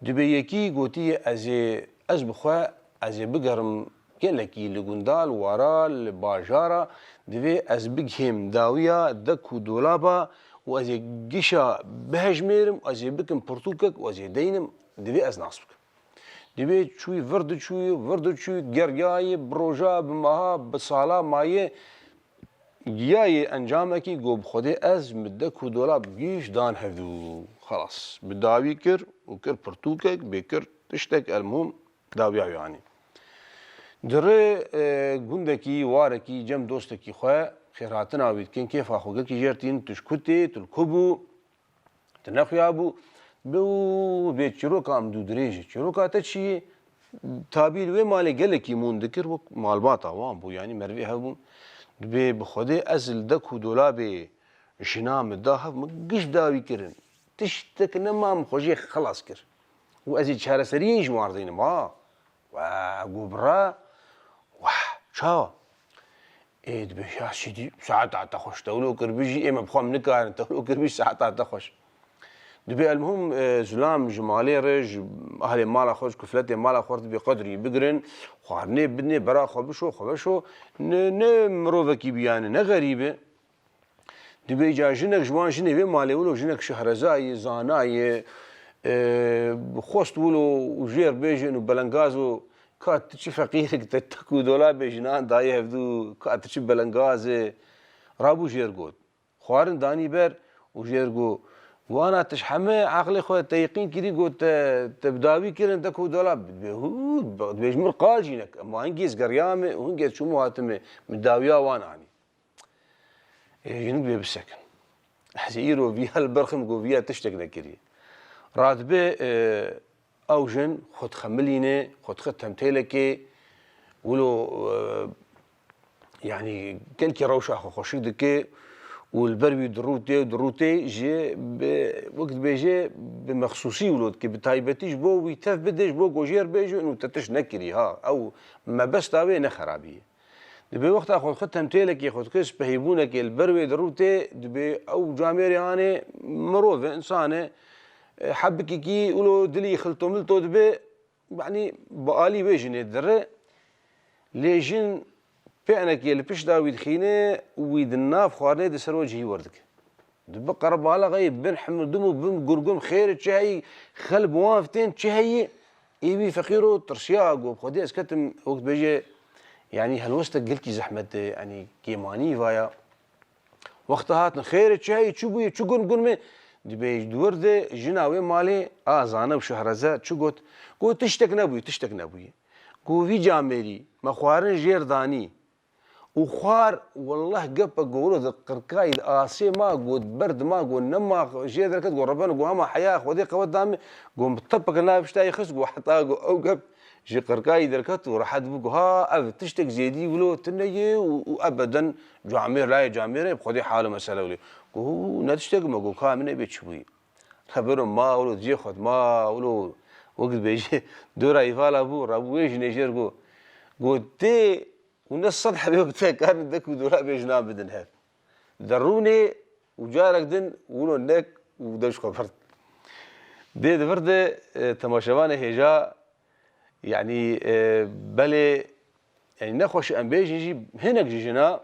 Dibê yekî gotiye, ez ê, ez bi xwe, ez ê bigerim gelekî li gunda, li wara, li bajara, divê ez bigihêm dawiya dek û dolaba û ez ê gişa bihejmêrim, ez ê bikim pirtûkek û ez ê deynim, divê ez nas bikim. Divê çûyî vir diçûyî, vir diçûyî, geriyayê, bi roja, bi meha, bi sala maye, giyayê encamekî, got, bi Xwedê ez mi dek û dolab gîş dan hevdû. Xelas. Bi dawî kir û kir pirtûkek, bê kir tiştek, elmuhim dawiya wî anî. Di rê, e, gundekî, warekî, cem dostekî xwe xêrhatina wî dikin, kêfa xwe gelkî jêr tîn, tu ji ku tê, tu li ku bû? Tu nexuyabû, bi û bê çîroka em dû dirêj e. Çîroka te çi ye? Tabî li wê malê gelekî mûn dikir, wek malbata wan bû, yanî merivê hev bûn. Dibê bi Xwedê ez li dek û dolabê jina min da hev, min giş dawî kirin. Tiştek nema min xwe jê xilas kir. Û ez ê çareseriyê ji wan re deynim, ha. We got bira, weh, çawa? Ê, dibê ya sîdî, saeta te xweş, tewlo kir bijî, ê me bi xwe em nikarin, tewlo kir bijî, saeta te xweş. Dibê elmuhim, e, zilam ji malê re, ji ahlê mala xwe, ji kufletê mala xwe re dibê qedrî bigirin, xwarinê bidinê, bera xwe bişo, xwe veşo, ne, ne mirovekî biyane, ne xerîb e. Dibê ca jinek ji wan jinê vê malê wilo jinek şehreza ye, zana ye, e, xwest wilo û jêr bêjin û belengaz û ka tu çi feqîrek te tek û dolabê jinan dayê hevdû, ka tu çi belengaz e. Rabû jêr got. Xwarin danî ber û jêr got, wana tu ji heme eqlê xwe te yeqîn kirî got te, te bi dawî kirin tek û dolab. Dibê hû, dibê ji min qal jî neke. Ema hingê ez geriyame û hingê ez çûm û hatime, min dawiya wan anî. Ê, jinik bê bisekin. Ez ê îro viya li ber xim, got viya tiştek nekiriye. Radibe, e, ew jin xwe dixemilîne, xwe dixe temtêlekê, wilo, e, yanî gelkî rewşa xwe xweşik dike û li ber wî dirûtê û dirûtê ji bi, wek dibêje, bi mexsûsî wilo dike, bi taybetî ji bo wî tev bide, ji bo ku jêr bêjin û te tişt nekirî. Ha, ew mebesta wê ne xerabî ye. Dibê wexta xwe dixwe temtêlekê, xwe dixwe spehîbûnekê li ber wê dirûtê, dibê ew camêrê anê mirov e, insan e, e, hebikekî wilo dilî xilto milto dibe, yanî bi alî wê jinê dire. Lê jin pênekê li pişta wî dixîne û wî di nav xwarinê di ser o cihî werdike. Dibe qerebalaxeyê bin himildum û bin gurgum, xêr çi heyî, xel bi wan fitên çi heyî, ê wî feqîro tirsiya, got, Xwedê ez ketim, wek dibêje, yanî helwestek gelkî zehmet e, yanî kêmanî vaya. Wexta hatin, xêr e, çi heyî, çi bûye, çi gun gun me? Dibê, di wir de jina wê malê, a Zane û Şehreze çi got? Got, tiştek nebûye, tiştek nebûye. Got, vî camêrî me xwarin jêr danî. Û xwar, wellah, gepe goro di qirkayî, di asê ma, got, ber dima, got, nema jê derket, got, Rebeno, got, hema heya Xwedê qewet da me, got, bi tepeke nav piştayî xist, got, heta, got, ew gep ji qirkayî derket û rehet bû, got, ha, ev tiştek zêdî wilo tune ye û, û ebeden camêr layê camêr e, bi Xwedê hal û mesele wilo. Got, hû, ne tiştek me, got, ka min ê bê çi bûyî? Rebeno ma wilo cê xwe, ma wilo, wek dibêje, dora îvala bû, rabû wê jinê jêr got, got, tê û ne sed hebê bi te karin dek û dolabê jinan bidin hev. Derûnê û carek din wilo nek û dev ji xwe bird. Dê di vir de, e, temaşevanê hêja, yanî, e, belê, yanî nexweş em bêjin jî hinek ji jina,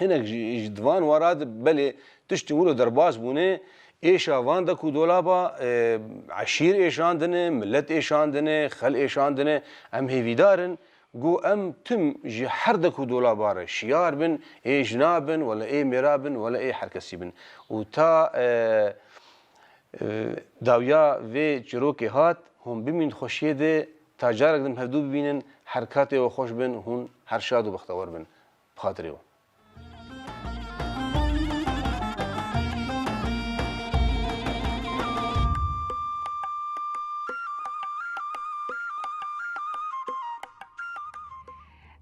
hinek ji, ji di van wara de belê tiştên wilo derbas bûne, êşa van dek û dolaba, e, eşîr êşandine, milet êşandine, xel êşandine, em hêvîdar in. Got, em tim ji her dek û dolaba re şiyar bin, ê jina bin, wele ê mêra bin, wele ê her kesî bin. Û ta, e, e, dawiya vê çîrokê hat, hûn bimîn xweşiyê de, ta carek din hevdû bibînin, her katê we xweş bin, hûn her şad û bextewar bin. Bi xatirê we.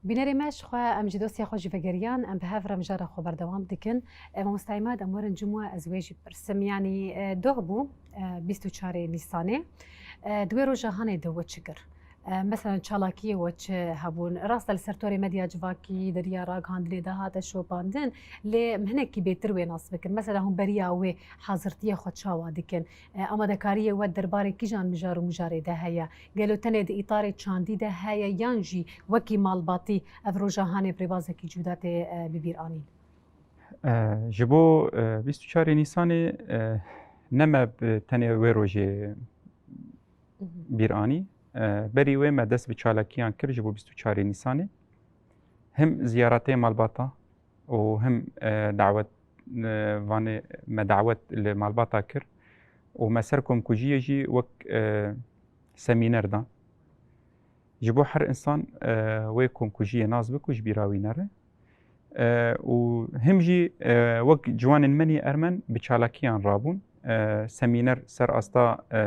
Bînerê me, ji xwe em ji dosya xwe jî vegeriyan, em bi hev re mijara xwe berdewam dikin. E, Mamosta Îmad, em werin cim we, ez wê jî pirsim. Yanî, e, doh bû, e, bîst û çarê Nîsanê. E, di wê roja hanê de we çi kir? E, meselen çalakiyê we çi hebûn? Rast e, li ser torê medya civakî di riya ragihandinê de hate şopandin, lê em hinekî bêtir wê nas bikin. Mesela hûn beriya wê hazirtiyê xwe çawa dikin? E, amadekariyê we derbarê kîjan mijar û mijarê de heye? Gelo tenê di îtarê çandî de heye yan jî wekî malbatî ev roja hanê bi rêbazekî cuda tê, e, bi bîr anîn? E, ji bo, e, bîst û çarê Nîsanê, e, ne me bi tenê wê rojê bîr anî. E, berî wê me dest bi çalakiyan kir ji bo bîst û çarê Nîsanê. Him ziyaretê malbata û him, e, dawet, e, vanê me dawet li malbata kir û me ser komkujiyê jî wek, e, semîner dan. Ji bo her insan, e, wê komkujiyê nas bik û ji bîra wî nere. E, û him jî, e, wek ciwanên menî ermen bi çalakiyan rabûn. E, semîner ser asta, e,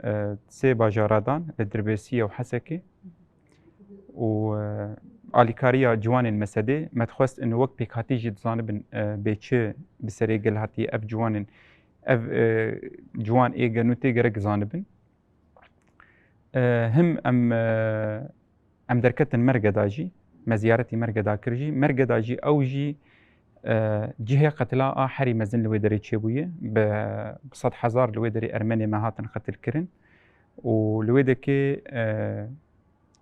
e, sê bajara dan, li Dirbêsiyê û Hesekê. Û, e, alîkariya ciwanên mesedê me dixwest in wek pêkhatî jî dizanibin, e, bê çi bi serê gel hatiye ev ciwanên, ev, e, ciwan ê genûtê gerek zanibin. E, him em, e, em derketin Mergeda jî, me ziyaretî Mergeda kir jî. Mergeda jî ew jî, e, cihê qetila a herî mezin li wê derê çêbûye. Bi, bi sed hezar li wê derê Ermenê me hatin qetil kirin. Û li wê dekê, e,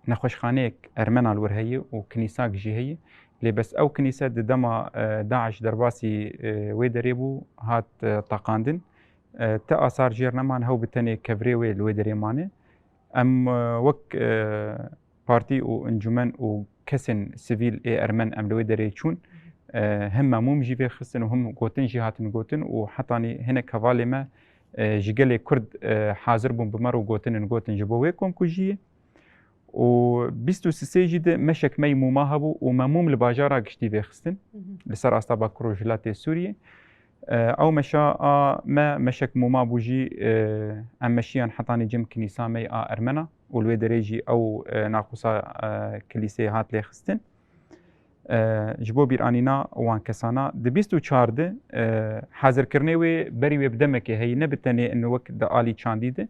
nexweşxaneyek Ermena li wir heye û kinîsak jî heye. Lê bes ew kinîse di dema, e, DAIŞ derbasî, e, wê derê bû, hat, e, teqandin. E, ti asar jêr neman, hew bi tenê kevirê wê li wê derê mane. Em, e, wek, e, partî û encûmen û kesên sivîl ê ermen em li wê derê çûn. E, him memûm jî vê xistin û him gotin jî hatin gotin û hetanî hinek hevalê me, e, ji gelê Kurd, e, hazir bûn bi me re û gotinin gotin ji bo wê komkujiyê. Û bîst û sisê jî de meşek me yî mûma hebû û me mûm li bajara giştî vêxistin, li ser asta Bakur û Rojhilatê Sûriyê. E, ew meşa a me meşek mûma bû jî, e, em meşiyan hetanî cem kinîsa me yî a Ermena û li wê derê jî ew, e, naqûsa, e, kilîsê hat lêxistin. e, ji bo bîranîna wan kesana. Di bîst û çar de, e, hazirkirinê wê berî wê bi demekê heyî, ne bi tenê ino wek di alî çandî de.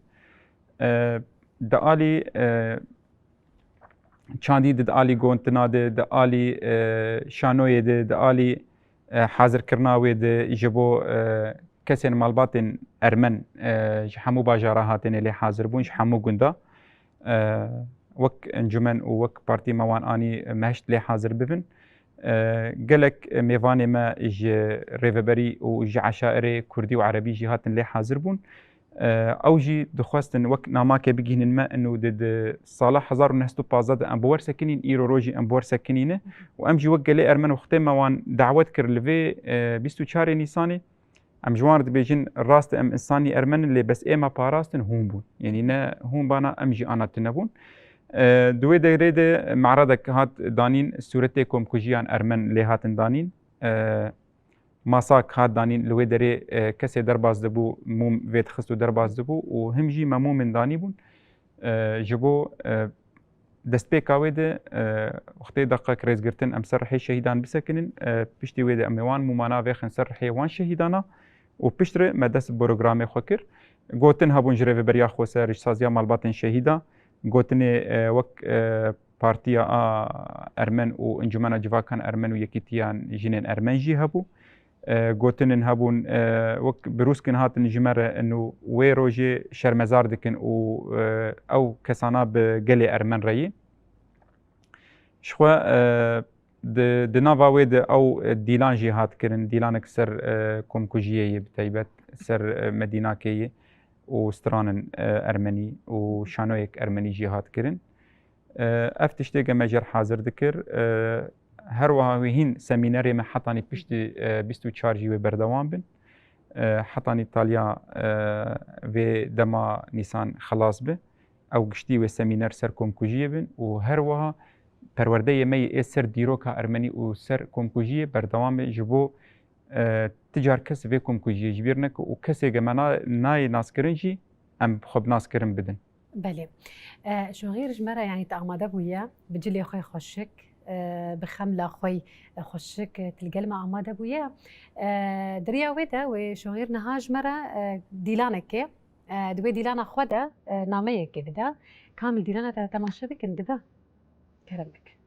E, di alî, e, çandî de, di alî gotina de, di alî, e, şanoyê de, di alî, e, hazirkirina wê de ji bo, e, kesên malbatên ermen, e, ji hemû bajara hatine lê hazir bûn, ji hemû gunda. E, wek encûmen û wek partî me wan anî me hişt lê hazir bibin. E, gelek mêvanê me ji rêveberî û ji eşairê kurdî û erebî jî hatin lê hazir bûn. E, ew jî dixwestin wek namake bigihînin me, ino di, di sala hezar û neh sed û pazdeh de em bi wer sekinîn, îro rojî em bi wer sekinîne û em jî wek gelê ermen wextê me wan dawet kir li vê, e, bîst û çarê Nîsanê, em ji wan re dibêjin, rast e, em însanî ermen in, lê bes ê me parastin hûn bûn. Yanî ne hûn bana, em jî ana tune bûn. E, di wê derê de me'redek hat danîn, sûretê komkujiyan ermen lê hatin danîn. E, masak hat danîn, li wê derê, e, kesê derbas dibû, mûm vê dixist û derbas dibû û him jî me mûmin danîbûn. E, ji bo, e, destpêka wê de, e, wextê deqek rêzgirtin em ser rihê şehîdan bisekinin, e, piştî wê de em ê wan mûmana vêxin ser rihê wan şehîdana û piştre me dest bi programê xwe kir. Gotin hebûn ji rêveberiya xweser, ji saziya malbatên şehîda, gotinê, e, wek, e, Partiya a Ermen û Encûmena Civakan Ermen û Yekîtiya Jinên Ermen jî hebû. E, gotinin hebûn, e, wek birûskin hatin ji me re, ino wê rojê şermezar dikin û, e, ew kesana bi gelê ermen re yê. Ji xwe, e, di, di nava wê de ew, e, dîlan jî hat kirin, dîlanek ser, e, komkujiyê yê, bi taybet ser, e, Medînakê yê û stranên, e, ermenî û şanoyek ermenî jî hat kirin. E, ev tiştê ge me jê re hazir dikir. E, her wiha wê hîn semînerê me hetanî piştî, e, bîst û çar jî wê berdewam bin. E, hetanî taliya, e, vê dema Nîsan xelas bi. Ew giştî wê semîner ser komkujiyê bin û her wiha perwerdeyê me yê ê ser dîroka ermenî û ser komkujiyê berdewam be ji bo, e, ti car kes vê komkujiyê ji bîr neke û kesê ge me na-, nayê naskirin jî em xwe bi naskirin bidin. Belê. E, Şoxîr ji me re, yanî, tu amade bûye, bi cilê xwe xweşik, e, bi xemla xwe xweşik, e, tu li gel me amade bûye. E, di riya wê de wê Şoxîr niha ji me re, e, dîlanekê, e, di wê dîlana xwe de, e, nameyekê bide. Kamil dîlana te temaşe bikin, dibe. Kerem bik.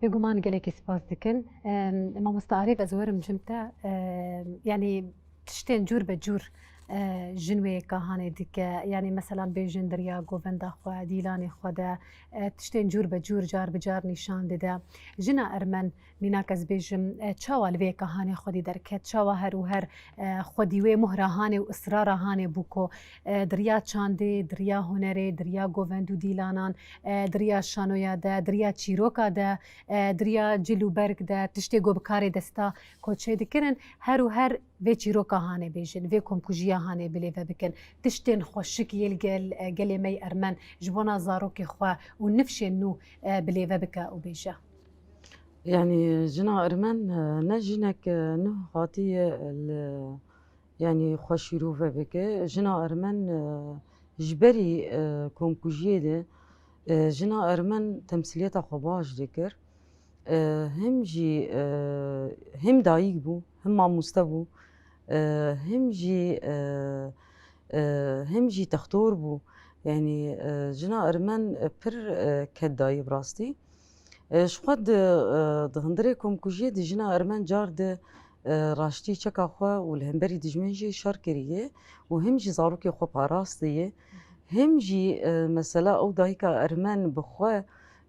Guman gelekî spas dikin. Em, Mamoste Arif, ez werim cem te. Em, yanî tiştên cûr be cûr, e, jin wê kahanê dike. Yanî meselan bêjin di riya govenda xwe, dîlanê xwe de, e, tiştên cûr be cûr car bi car nîşan dide. Jina ermen, mînak ez bêjim, e, çawa li vê kahanê xwedî derket? Çawa her û her, e, xwedî wê muhra hanê û israra hanê bû ku, e, di riya çandê, di riya hunerê, di riya govend û dîlanan, e, di riya şanoya de, di riya çîroka de, e, di riya cil û berg de, tiştê ku bi karê desta ku çêdikirin, her û her vê çîroka hanê bêjin, vê komkujiya hanê bilêve bikin. Tiştên xweşik yê li gel, e, gelê me yê ermen ji bona zarokê xwe û nifşên nû, e, bilêve bike û bêje. Yanî jina ermen, e, ne jinek, e, nû hatiye li, yanî xwe şîrove bike. Jina ermen, e, ji berî, e, komkujiyê de, e, jina ermen temsîliyeta xwe baş dikir. E, him jî, e, him dayik bû, him mamoste bû, e, him jî, e, e, him jî textor bû. Yanî, e, jina ermen, e, pir, e, ked dayî bi rastî. E, ji xwe di, e, di hundirê komkujiyê de jina ermen car di, e, raştî çeka xwe û li hemberî dijmin jî şer kiriye û him jî zarokê xwe parastiye. Him jî, e, mesela ew dayika ermen bi xwe,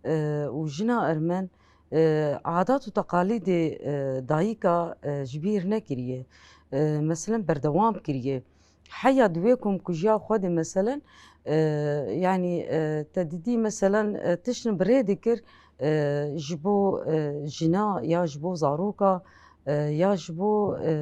e, û jina ermen, e, adat û teqalîdê, e, dayika, e, ji bîr nekiriye. E, meselen berdewam kiriye. Heya di wê komkujiya xwe de meselen, e, yanî, e, te didî meselen, e, tiştin bi rê dikir, e, ji bo, e, jina ya ji bo zaroka, e, ya ji bo, e,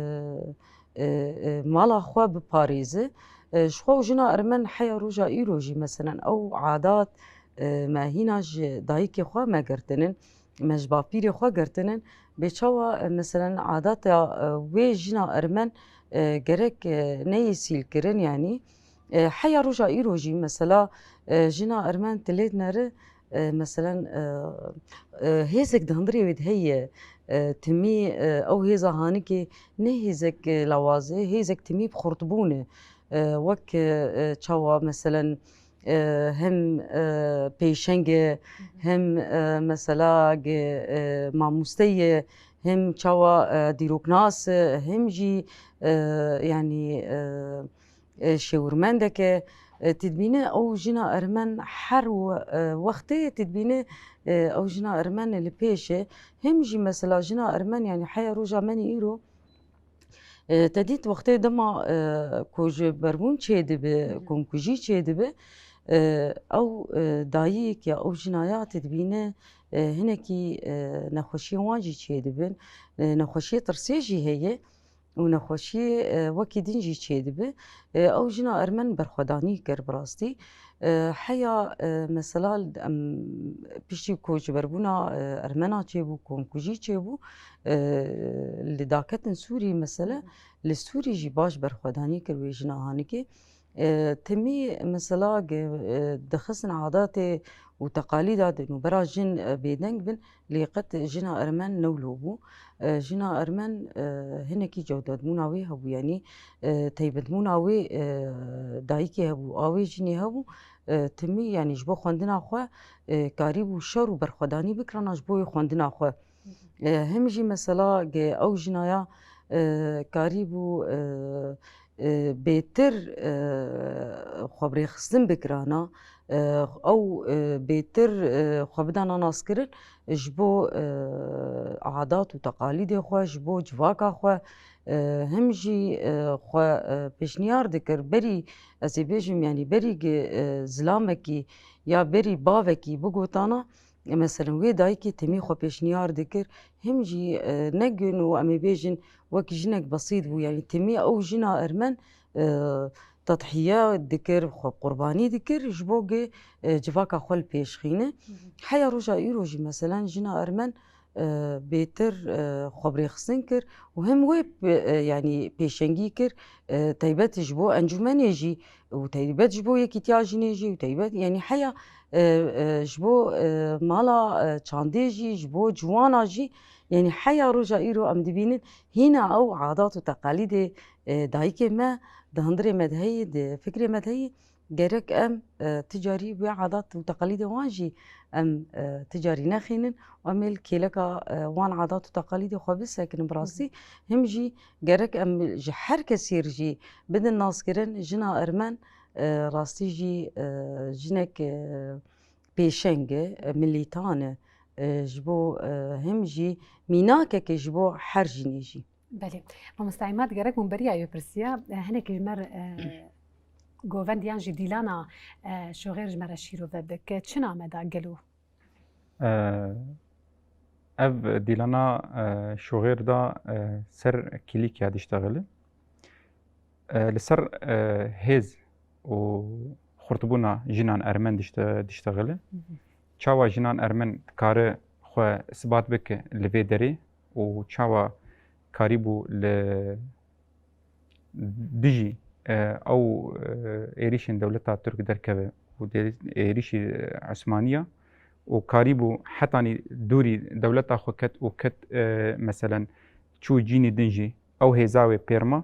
e, e, mala xwe biparêze. E, ji xwe û jina ermen heya roja îro jî meselen ew adat, e, me hîna ji dayikê xwe me girtinin. Me ji bapîrê xwe girtinin, bê çawa, e, meselen adeta, e, wê jina ermen, e, gerek, e, neyê sîlkirin, yanî, e, heya roja îro jî mesela, e, jina ermen tilê dinere, e, meselen, e, e, hêzek di hundirê wê de heye, e, timî, e, ew hêza hanikê ne hêzek, e, lawaz e, hêzek timî bi xurtbûn e. E, wek, e, çawa meselen, e, him, e, pêşeng e, him, e, mesela ge, e, mamoste ye, him çawa, e, dîroknas e, him jî, e, yanî, e, e, şêwirmendek e. E, tu dibîne ew jina ermen her we-, e, wextê tu dibîne, e, ew jina ermen li pêş e. Him jî mesela jina ermen, yanî heya roja me nî îro, E, te dît wextê dema, e, ku ji berbûn çêdibe, Hı hı. komkujî çêdibe, e, ew, e, dayik ya ew jina ya te dibîne, e, hinekî, e, nexweşiyên wan jî çêdibin, e, nexweşiyê tirsê jî heye û nexweşiyê, e, wekî din jî çêdibe. E, ew jina ermen berxwedanî kir bi rastî. E, heya, e, mesela em piştî ku ji berbûna, e, ermena çêbû, komkujî çêbû, e, li daketin Sûrî mesele, li Sûrî jî baş berxwedanî kir wê jina hanikê. E, timî mesela ge-, e, dixistin adatê û teqalîda di nûbera jin, e, bêdeng bin, lê qet jina ermen ne wilo bû. E, jina ermen, e, hinekî cewdetbûna wê hebû, yanî, e, teybetbûna wê, e, dayikê hebû, a wê jinê hebû. E, timî, yanî ji bo xwendina xwe, e, karîbû şer û berxwedanî bikirana ji bo wê xwendina xwe. E, him jî mesela ge ew jina ya, e, karîbû, e, e, bêtir, e, xwe bi rêxistin bikirana, e, ew, e, bêtir, e, xwe bidana naskirin ji bo, e, adat û teqalîdê xwe, ji bo civaka xwe, e, him jî, e, xwe, e, pêşniyar dikir. Berî, ez ê bêjim, yanî berî ge, e, zilamekî ya berî bavekî bigotana, e, meselen wê dayikê timî xwe pêşniyar dikir, him jî, e, ne gun û em ê bêjin wek jinek besît bû, yanî timî ew jina ermen, e, tedhiye dikir, xwe qurbanî dikir, ji bo ge, e, civaka xwe li pêş xîne. Hı hı. Heya roja îro jî meselen jina ermen, e, bêtir, e, xwe bi rêxistin kir û him wê, e, yanî pêşengî kir, e, taybet ji bo encûmenê jî û taybet ji bo yekîtiya jinê jî û taybet, yanî heya, e, e, ji bo, e, mala, e, çandê jî, ji bo ciwana jî, yanî heya roja îro em dibînin hîna ew adat û teqalîdê, e, dayikê me di hundirê me de heye, di fikrê me de heye. Gerek em, e, ti carî wê adat û teqalîdê wan jî em, e, ti carî nexînin û em ê li kêleka, e, wan adat û teqalîdê xwe bisekinin bi rastî. Him jî gerek em ji her kesî re jî bidin naskirin, jina ermen, e, rastî jî, e, jinek, e, pêşeng e, e, milîtan e, e, ji bo, e, him jî mînakek e ji bo her jinê jî. Belê. Mamoste Îmad, gerek hûn beriya wê pirsiya, e, hinekî ji me re, e, govend yan jî dîlana, e, şoxêr ji me re şîrove bike. Çi name da gelo? E, ev dîlana, e, şoxêr da, e, ser kîlîkya diştexile. E, li ser, e, hêz û xurtbûna jinan ermen dişte-, diştexile. Hı hı. Çawa jinan ermen dikare xwe isbat bike li vê derê û çawa karîbû li dijî, e, ew, e, êrîşên dewleta Tirk derkeve û dê-, êrîşî, e, Osmaniya û karîbû hetanî dûrî dewleta xwe ket û ket, e, meselen, çû cînî din jî ew hêza wê pêr ma.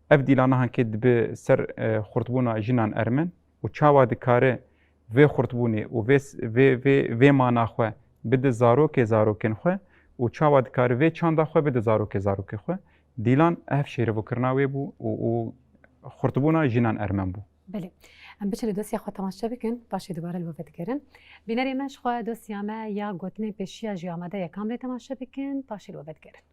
Ev dîlana hankê dibe ser, e, xurtbûna jinan ermen û çawa dikare vê xurtbûnê û vê s-, vê, vê, vê mana xwe bide zarokê zarokên xwe û çawa dikare vê çanda xwe bide zarokê zarokê xwe. Dîlan ev şêrevokirina wê bû û, û xurtbûna jinan ermen bû. Belê. Em biçin li dosya xwe temaşe bikin, paşê dubare li we vedigerin. Bînerê me ji xwe dosya me ya gotinên pêşiya jî amade ye. Kamrê temaşe bikin, paşê li we vedigerin.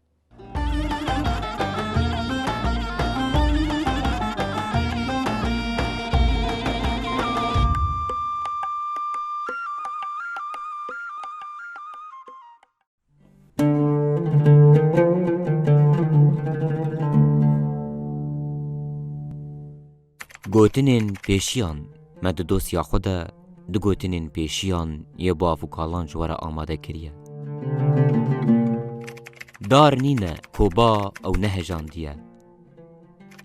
Gotinên pêşiyan. Me di dosya xwe de du gotinên pêşiyan yê bav û kalan ji we re amade kiriye. Dar nîne ku ba ew nehejandiye.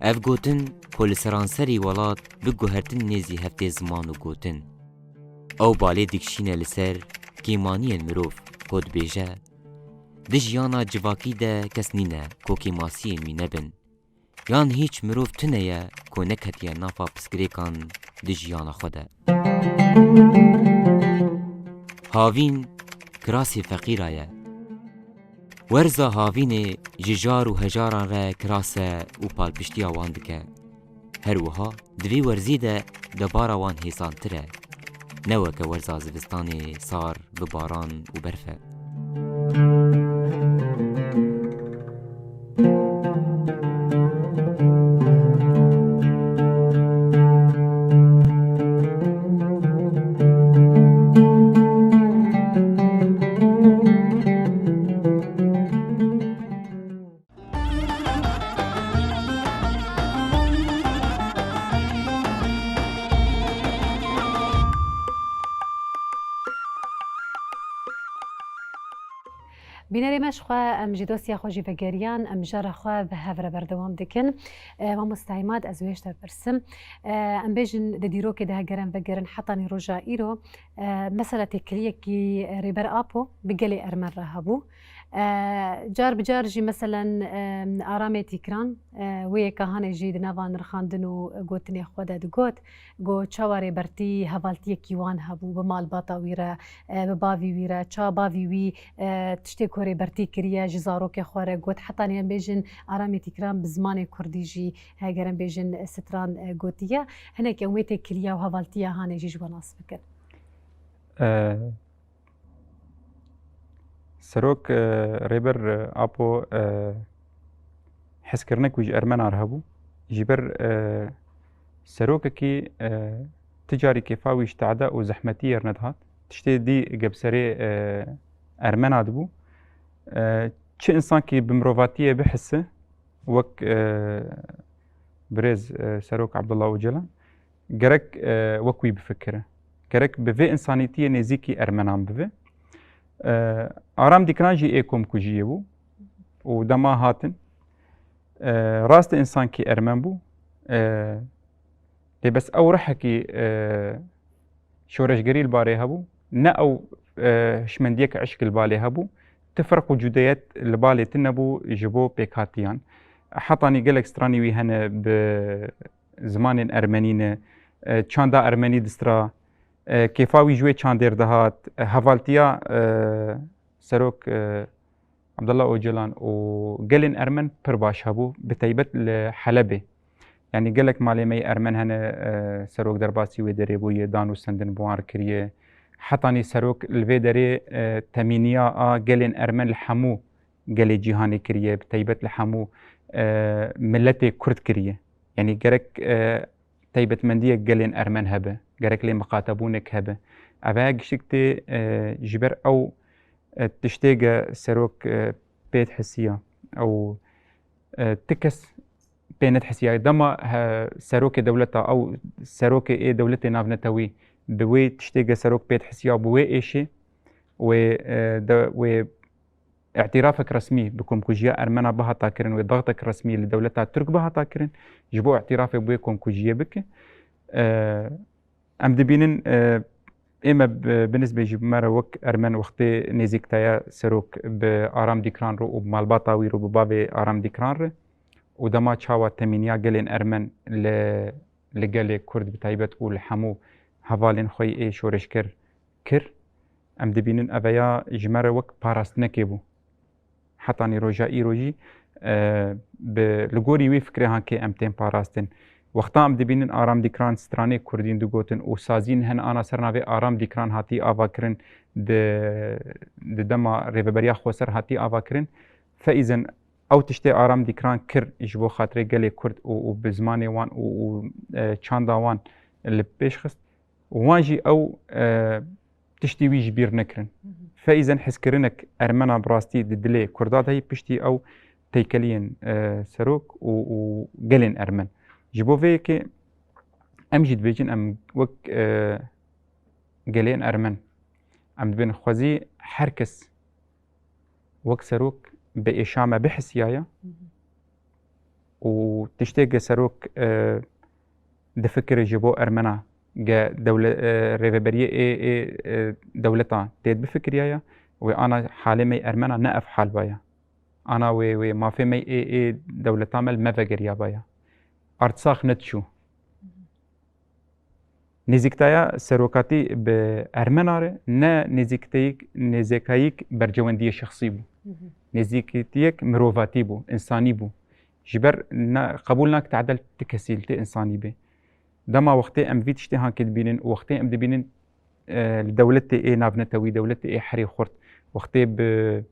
Ev gotin ku li seranserî welat bi guhertin nêzî hev tê ziman û gotin. Ew balê dikişîne li ser kêmaniyên mirov ku dibêje, di jiyana civakî de kes nîne ku kêmasiyên wî nebin. Yan hîç mirov tune ye ku neketiye nafa pirsgirêkan di jiyana xwe de. Havîn kirasê feqîra ye. Werza havînê ji jar û hejaran re kiras e û palpiştiya wan dike. Her wiha di vî werzî de debara wan hêsantir e. Ne weke werza zivistanê sar bi baran û berf e. Bînerê me ji xwe, em ji dosya xwe jî vegeriyan, em jara xwe bi hev re berdewam dikin. E, Mamoste Îmad, ez wê ji te bipirsim. E, em bêjin di dîrokê de heger em vegerin hetanî roja îro, e, mesela têkiliyekî Rêber Apo bi gelê Ermen re hebû. E, car bi car jî meselen, e, Aramê Tîkran, e, wê yeka hanê jî di nava nirxandin û gotinê xwe de digot, got, çawa Rêbertî hevaltiyekî wan hebû bi malbata wî re, e, bi bavî wî re, ça bavî wî, e, tiştê ku Rêbertî kiriye ji zarokê xwe re got, hetanî em bêjin Aramê Tîkran bi zimanê kurdî jî, heger em bêjin, stran, e, gotiye. Hinek em wê têkiliya û hevaltiya hanê jî ji we nas bikin. E, Serok, e, Rêber, e, Apo, e, hezkirinek wî ji Ermenan re hebû. Ji ber, e, serokekî, e, ti carî kêfa wî ji tehde û zehmetiyê re nedihat. Tiştê dî gebserê, e, Ermena dibû. E, çi însankî bi mirovatiyê bihise, wek, e, birêz, e, Serok Abdullah Ocalan, gerek, e, wek wî bifikire. Gerek bi vê însanîtiyê nêzîkî Ermenan bibe. E, Aram Dîkran jî ê komkujiyê bû û dema hatin, e, rast e, însankî Ermen bû. E, lê bes ew rihekî, e, şoreşgerî li barê hebû, ne ew, e, hişmendiyeke eşk li balê hebû. Ti ferq û cudeyet li balê tune bû ji bo pêkhatiyan. Hetanî gelek stranî wî hene bi zimanên ermenî ne, e, çanda ermenî distra, e, kêfa wî ji wê çandêr dihat, e, hevaltiya, e, Serok, e, Abdullah Ocalan û gelên ermen pir baş hebû, bi taybet li Helebê. Yanî gelek malê me yê ermen hene, e, Serok derbasî wê derê bûye, dan û sendin bi wan re kiriye. Hetanî Serok li vê derê, e, temîniya a gelên ermen li hemû gelê cîhanê kiriye, bi taybet li hemû, e, miletê Kurd kiriye. Yanî gerek, e, taybetmendiyek gelên ermen hebe, gerek lê miqatebûnek hebe. Eve giştik tê, e, ji ber ew, e, tiştê ge Serok, e, pê dihisiya. Ew, e, ti kes pê nedihisiya. Dema, he, serokê dewleta, ew serokê ê dewletê navnetewî bi wê tiştê ge Serok pê dihisiya, bi wê êşê wê, e, de, wê îtirafek resmî bi komkujiya ermena bihata kirin, wê daxtek resmî li dewleta Tirk bihata kirin, ji bo îtirafê bi wê komkujiyê bike. E, em dibînin, e, ême bi, bi nisbê jî me re wek ermen wextê nêzîkteya Serok bi Aram Dîkran re û bi malbata wî re û bi bavê Aram Dîkran re û dema çawa temîniya gelên ermen li, li gelê Kurd bi taybet û li hemû hevalên xwe yê şoreşger kir, em dibînin eveya ji me re wek parastinekê bû. Hetanî roja îro jî, e, bi, li gorî wî fikrê hankê em tên parastin. Wexta em dibînin Aram Dîkran stranê Kurdîn digotin û sazîn hene ana ser navê Aram Dîkran hatî ava kirin, di, di dema Rêveberiya Xweser hatî ava kirin. Feîzen ew tiştê Aram Dîkran kir ji bo xatirê gelê Kurd û, û bi zimanê wan û, û, e, çanda wan li pêş xist. Wan jî ew, e, tiştî wî ji bîr nekirin. Feîzen hizkirinek ermena bi rastî di dilê Kurda de heye piştî ew têkeliyên, e, Serok û, û gelên ermen. Ji bo vê yekê em jî dibêjin em wek, e, gelên ermen. Em dibên xwezî her kes wek Serok bi êşa me bihisiyaye û tiştê ge Serok, e, difikire ji bo ermena ge dewle-, e, rêveberiyê ê, ê, e, dewleta tê bifikiriyaye, wê ana halê me ermena ne ev hal baya. Ana wê, wê mafê me ê, ê dewleta me li me vegeriyabaya. Artsax nediçû. Nêzîktaya serokatî bi ermena re ne nêzîkteyik, nêzîkayîk bercewendiyê şexsî bû. Nêzîkîtiyek mirovatî bû, însanî bû. Ji ber na-, qebûl nake tadel ti kesî li ti însanî bê. Dema wextê em vî tiştê hankê dibînin û wextê em dibînin, e, li dewletê ê navnetewî, dewletê ê herê xurt, wextê bi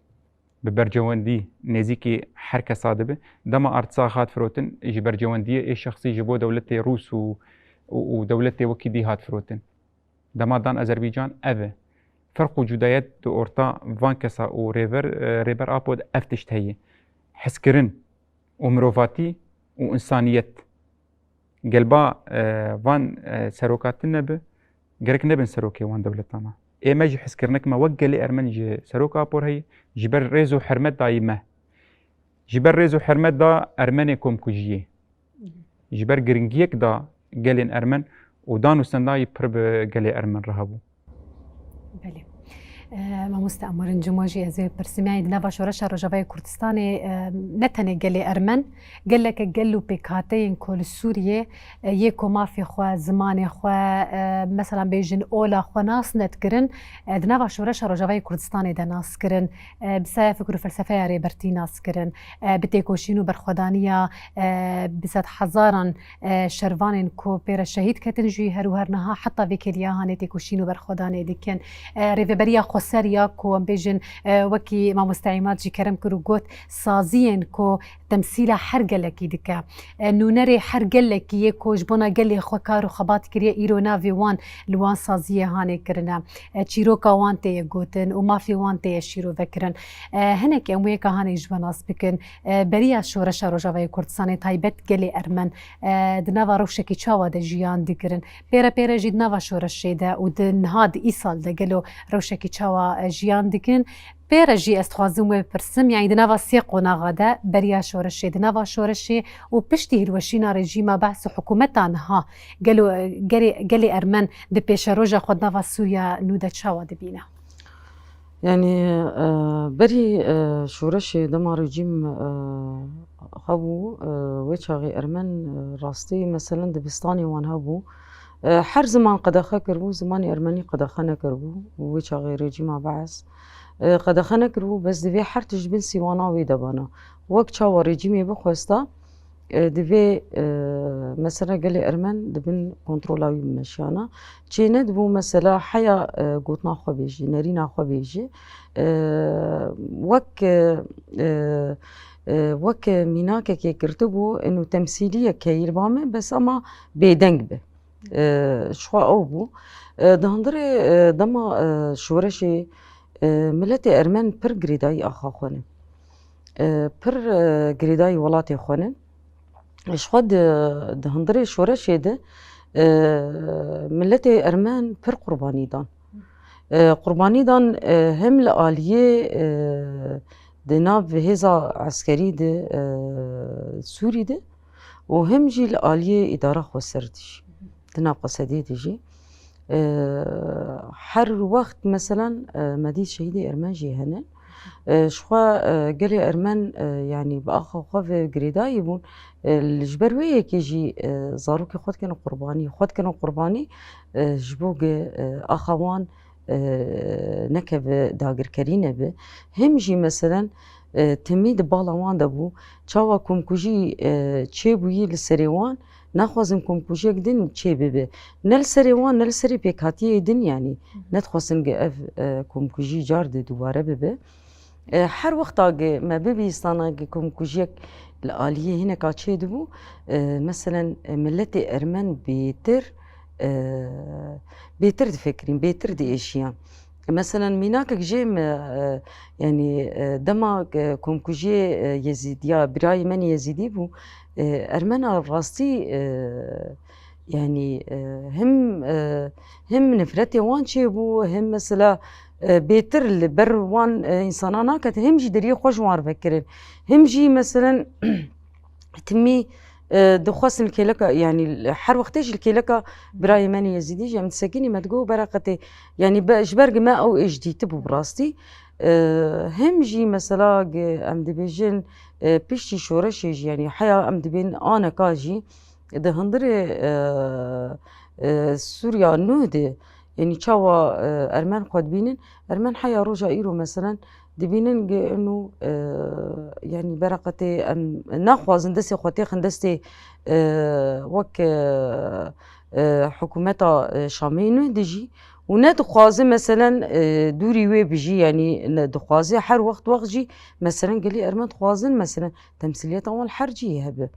bi bercewendî nêzîkî her kesa dibe. Dema Artsax hat firotin, ji bercewendiyê ê şexsî ji bo dewletê Rûs û, û, û dewletê wekî dî hat firotin. Dema dan Azerbaycan ev e. Ferq û cudayet di orta van kesa û rêver, e, Rêber Apo de ev tişt heye. Hizkirin û mirovatî û însaniyet. Gelba, e, van, e, seroka tune bi, gerek nebin serokê wan dewletana. Ê me jî hizkirinek me wek gelê ermen ji seroka Apor heye, ji ber rêz û hurmet dayî me. Ji ber rêz û hurmet da ermenê komkujiyê. Ji ber giringiyek da gelên ermen û dan û sendayî pir bi gelê ermen re hebû. Belê. E, mamoste Amarin Cimo jî ez ê pirsim, yanî di nava şoreşa Rojavayê Kurdistanê, e, ne tenê gelê ermen, geleke gel û pêkhateyên ku li Sûriyê, e, yê ku mafê xwe, zimanê xwe, e, mesela bêjin ola xwe nas nedikirin, e, di nava şoreşa Rojavayê Kurdistanê de nas kirin, e, bi saya fikr û felsefeya Rêbertî nas kirin, e, bi têkoşîn û berxwedaniya, e, bi sedhezaran e, şervanên ku pê re şehîd ketin jî her û her niha heta vê kêliya hanê têkoşîn û berxwedanê dikin. E, Rêveberiya Xweser ya ku em bêjin, e, wekî mamoste Îmad jî kerem kir û got, saziyên ku temsîla her gelekî dike. E, nûnerê her gelekî yê ku ji bona gelê xwe kar û xebat kiriye, îro navê wan li wan saziyê hanê kirine. E, çîroka wan tê ye gotin û mafê wan tê ye şîrove kirin. E, hinek em wê yeka hanê ji we nas bikin. E, beriya şoreşa Rojavayê Kurdistanê taybet gelê ermen, e, di nava rewşekî çawa de jiyan dikirin? Pê re pê re jî di nava şoreşê de û di niha di îsal de gelo rewşekî çawa, e, jiyan dikin? Pê re jî ez dixwazim wê bipirsim, yanî di nava sê qonaxa de beriya şoreşê, di nava şoreşê û piştî hilweşîna rejîma Behs û hikûmeta niha gelo, e, gelê, gelê ermen di pêşeroja xwe di nava Sûriya nû de çawa dibîne? Yanî, e, berî, e, şoreşê dema rejîm, e, hebû, e, wê çaxê ermen, e, rastî meselen dibistanê wan hebû. E, her ziman qedexe kiribû, zimanê ermenî qedexe nekiribû. Wê çaxê rejîma Bees, e, qedexe nekiribû, bes divê her tişt ji bin sîwana wê de bana. Wek çawa rejîmê bixwesta, e, divê, e, mesela gelê ermen di bin kontrola wî bimeşiyana. Çê nedibû mesela heya, e, gotina xwe bêjî, nerîna xwe bêjî. E, wek, e, e, e, wek mînakekê girtibû, inu temsîliyek heyî li ba me, bes ama bêdeng bi. E, ji xwe ew bû. E, di hundirê, e, dema, e, şoreşê, e, miletê ermen pir girêdayî axa xwe ne. E, pir, e, girêdayî welatê xwe ne. Ji xwe di, di hundirê şoreşê de, e, miletê ermen pir qurbanî dan. E, qurbanî dan, e, hem li aliyê, e, di nav hêza eskerî de, e, Sûrî de û hem jî li aliyê îdara xweser de jî. Di nav Qesedê de jî. E, her wext, meselen, e, me dît şehîdê ermen jî hene. E, ji xwe, e, gelê ermen, e, yanî bi axa xwe ve girêdayî bûn. E, li, ji ber wê yekê jî, e, zarokê xwe dikene qurbanî, xwe dikene qurbanî, e, ji bo ge, e, axa wan, e, nekeve dagirkerî nebe. Hem jî, meselen, e, timî di bala wan de bû. Çawa komkujî, e, çêbûyî li serê wan, naxwazin komkujiyek din çê bibe. Ne li serê wan, ne li serê pêkhatiyê din, yanî, nedixwestin ge ev, e, komkujî car di dubare bibe. E, her wexta ge me bibîstana ge komkujiyek li aliyê hineka çêdibû, e, meselen, e, miletê ermen bêtir, e, bêtir difikirîn, bêtir diêşiyan. Meselen, mînakek jê me, e, yanî, e, dema, e, komkujiyê, e, Yezîdiya, birayê me yê Yezîdî bû, e, ermena rastî, e, yanî, e, him, e, him nifretê wan çêbû, him mesela, e, bêtir li ber wan, e, însana naket, him jî deriyê xwe ji wan re vekirin. Him jî, meselen, timî, e, dixwestin li kêleka, yanî her wextê jî li kêleka birayê me yê Yezîdî jî em disekînî, me digot, bereqetê, yanî be-, ji ber gi me ew êş dîtibû bi rastî. E, him jî mesela gi em dibêjin, e, piştî şoreşê jî, yanî heya em dibên aneka jî di hundirê, e, e, Sûriya nû de, yanî çawa, e, ermen xwe dibînin, ermen heya roja îro, meselen, dibînin ge inu, e, yanî bereqetê em naxwazin destê xwe têxin destê, e, wek, e, e, hikûmeta, e, Şamê nû dijî û nedixwaze, meselen, e, dûrî wê bijî, yanî ne dixwaze her wext wext jî, meselen, gelî ermen dixwazin, meselen, temsîliyeta wan li her cihê hebe.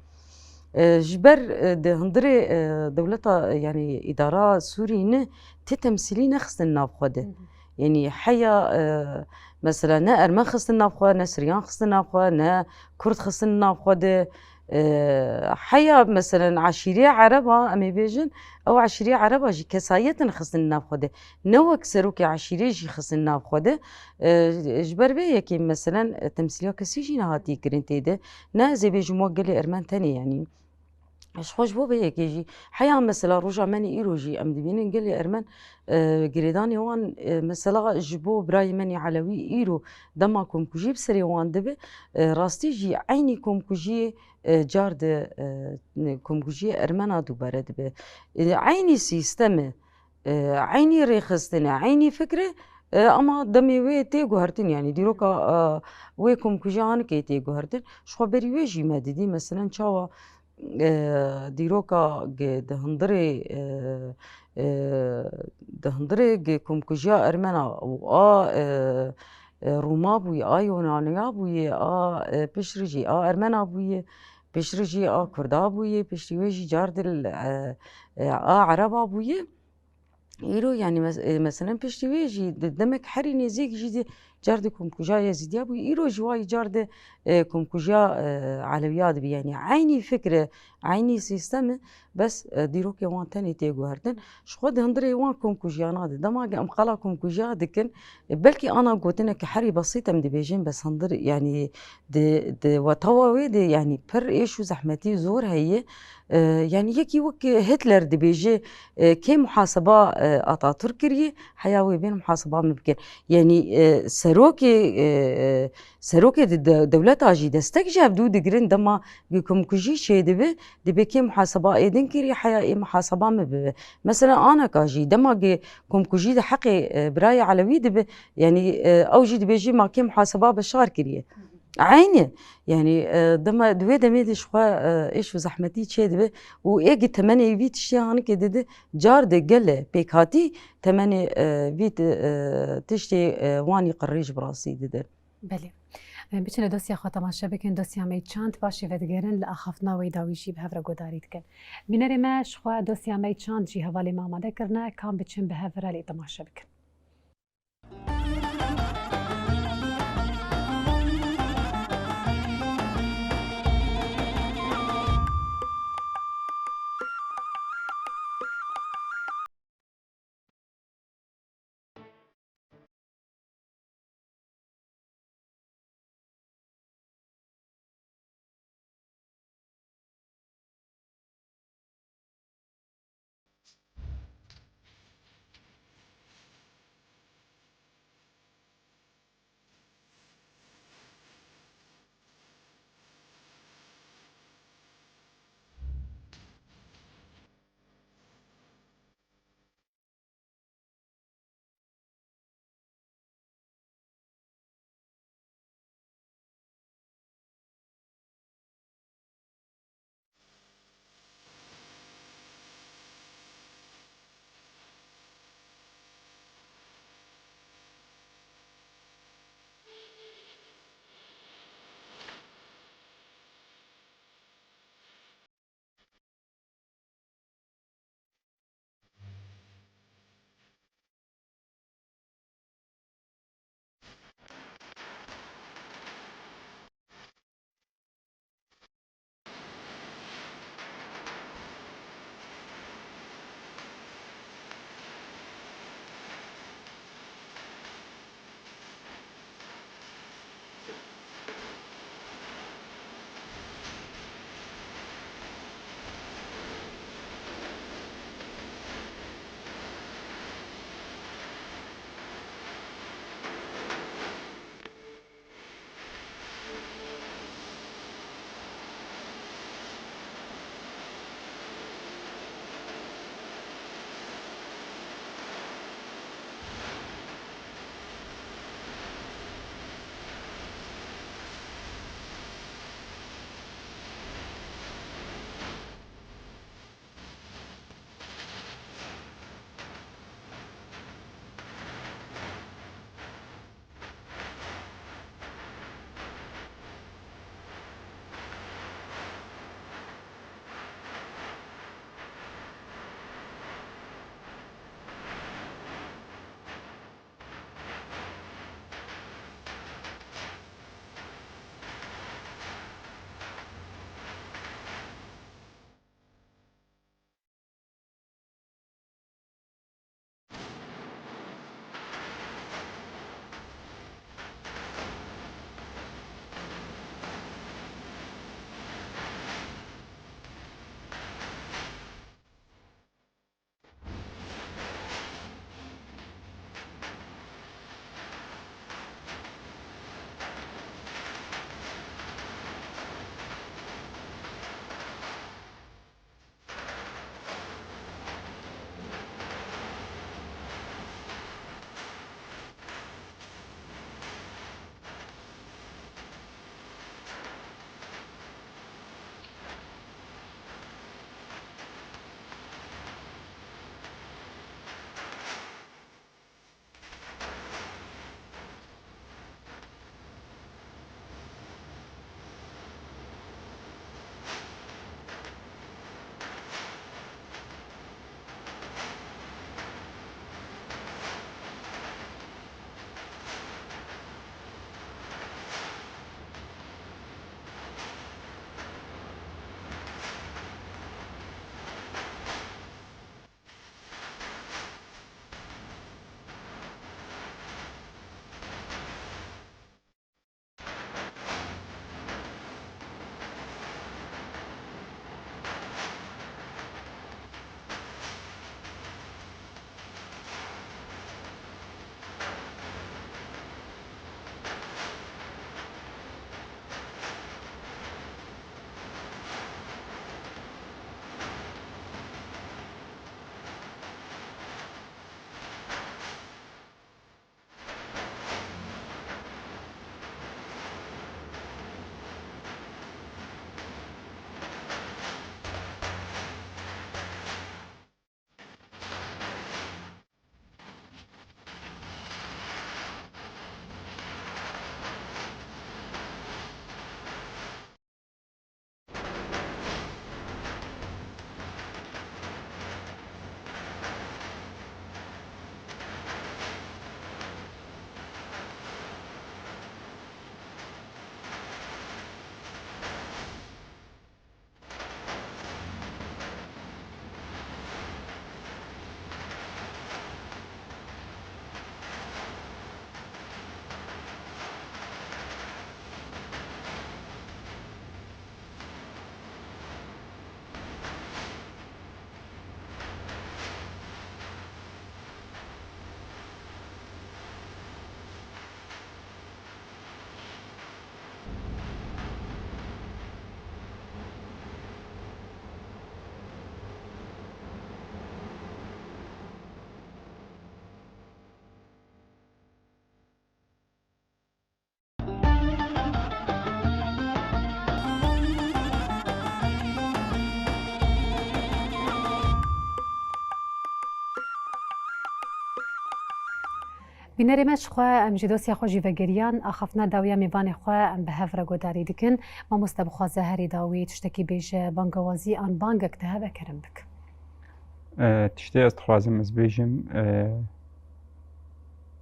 E, ji ber, e, di hundirê, e, dewleta, e, yanî îdara Sûrî ne, ti temsîlî nexistin nav xwe de. Hı hı. Yanî heya, e, mesela ne ermen xistin nav xwe, ne siryan xistin nav xwe, ne kurd xistin nav xwe de. E, heya, meselen, eşîrê ereba, em ê bêjin, ew eşîrê ereba jî kesayetin xistin nav xwe de. Ne wek serokê eşîrê jî xistin nav xwe de. E, ji ber vê yekê, meselen, e, temsîliya kesî jî nehatî kirin tê de. Ne ez ê bêjim wek gelê ermen tenê, yanî. Ji xwe ji bo vê yekê jî, heya mesela roja me nê îro jî em dibînin gelê ermen, e, girêdanê wan, e, mesela ji bo birayê me nê Elewî îro dema komkujî bi serê wan dibe, e, rastî jî eynî komkujiyê, e, car di, e, komkujiyê ermena dubare dibe. E, eynî sîsteme, e, eynî rêxistine, eynî fikre, e, ama demê wê tê guhertin, yanî dîroka, e, wê komkujiya anikê tê guhertin. Ji xwe berî wê jî me didî, meselen, çawa, e, dîroka ge di hundirê, e, e, di hundirê ge komkujiya ermena û a, e, e, Rûma bûye, a Yonaniya bûye, a, e, piştre jî a Ermena bûye, piştre jî a Kurda bûye, piştî wê jî car di, e, e, a Ereba bûye. Îro, yanî mes-, e, meselen piştî wê jî di demek herî nêzîk jî di car di komkujiya Yezîdiya bûye. Îro jî wayî car di, e, komkujiya, e, Elewiya dibî. Yanî eynî fikre, eynî sîsteme, bes, e, dîrokê wan tenê tê guhertin. Ji xwe di hundirê wan komkujiyana de. Dema ge em qala komkujiya dikin, e, belkî ana gotineke herî besît em dibêjin, bes hundir, yanî di, di wetawa wê de, yanî pir êş û zehmetî zor heye. E, yanî yekî wek Hitler dibêje, e, kê muhaseba, e, Atatürk kiriye, heya wê bên muhaseba min bikin. Yanî, e, serokê, e, e, serokê di de-, dewleta jî destek ji hevdû digirin, dema komkujî çêdibe, dibê kê muhaseba ê din kiriye, heya ê muhaseba min bibe. Mesela aneka jî, dema ge-, komkujî di heqê, e, birayê Elewî dibe, yanî, e, ew jî dibêjî ma kê muhaseba Beşar kiriye. Eynî, yanî, e, dema di wê demê de ji xwe, e, êş û zehmetî çêdibe û ê gi temenê vî tiştê hanikê dide, car de gele pêkhatî temenê, e, vî ti-, e, tiştê, e, wanî qirrî ji bi rastî dide. Belê. Em biçine dosya xwe temaşe bikin, dosya me çand paşê vedigerin, li axaftina wê dawî jî bi hev re guhdarî dikin. Bînerê me ji xwe dosya me çand jî hevalê me amade kirine, kam biçin bi hev re lê temaşe bikin. Bînerê me, ji xwe em jî dosya xwe jî vegeriyan, axaftina dawiya mêvanê xwe em bi hev re guhdarî dikin. Mamoste, bixwaze herî dawî tiştekî bêje, bangewazî an bangek te hebe, kerem bik. E, tiştê ez dixwazim ez bêjim, e,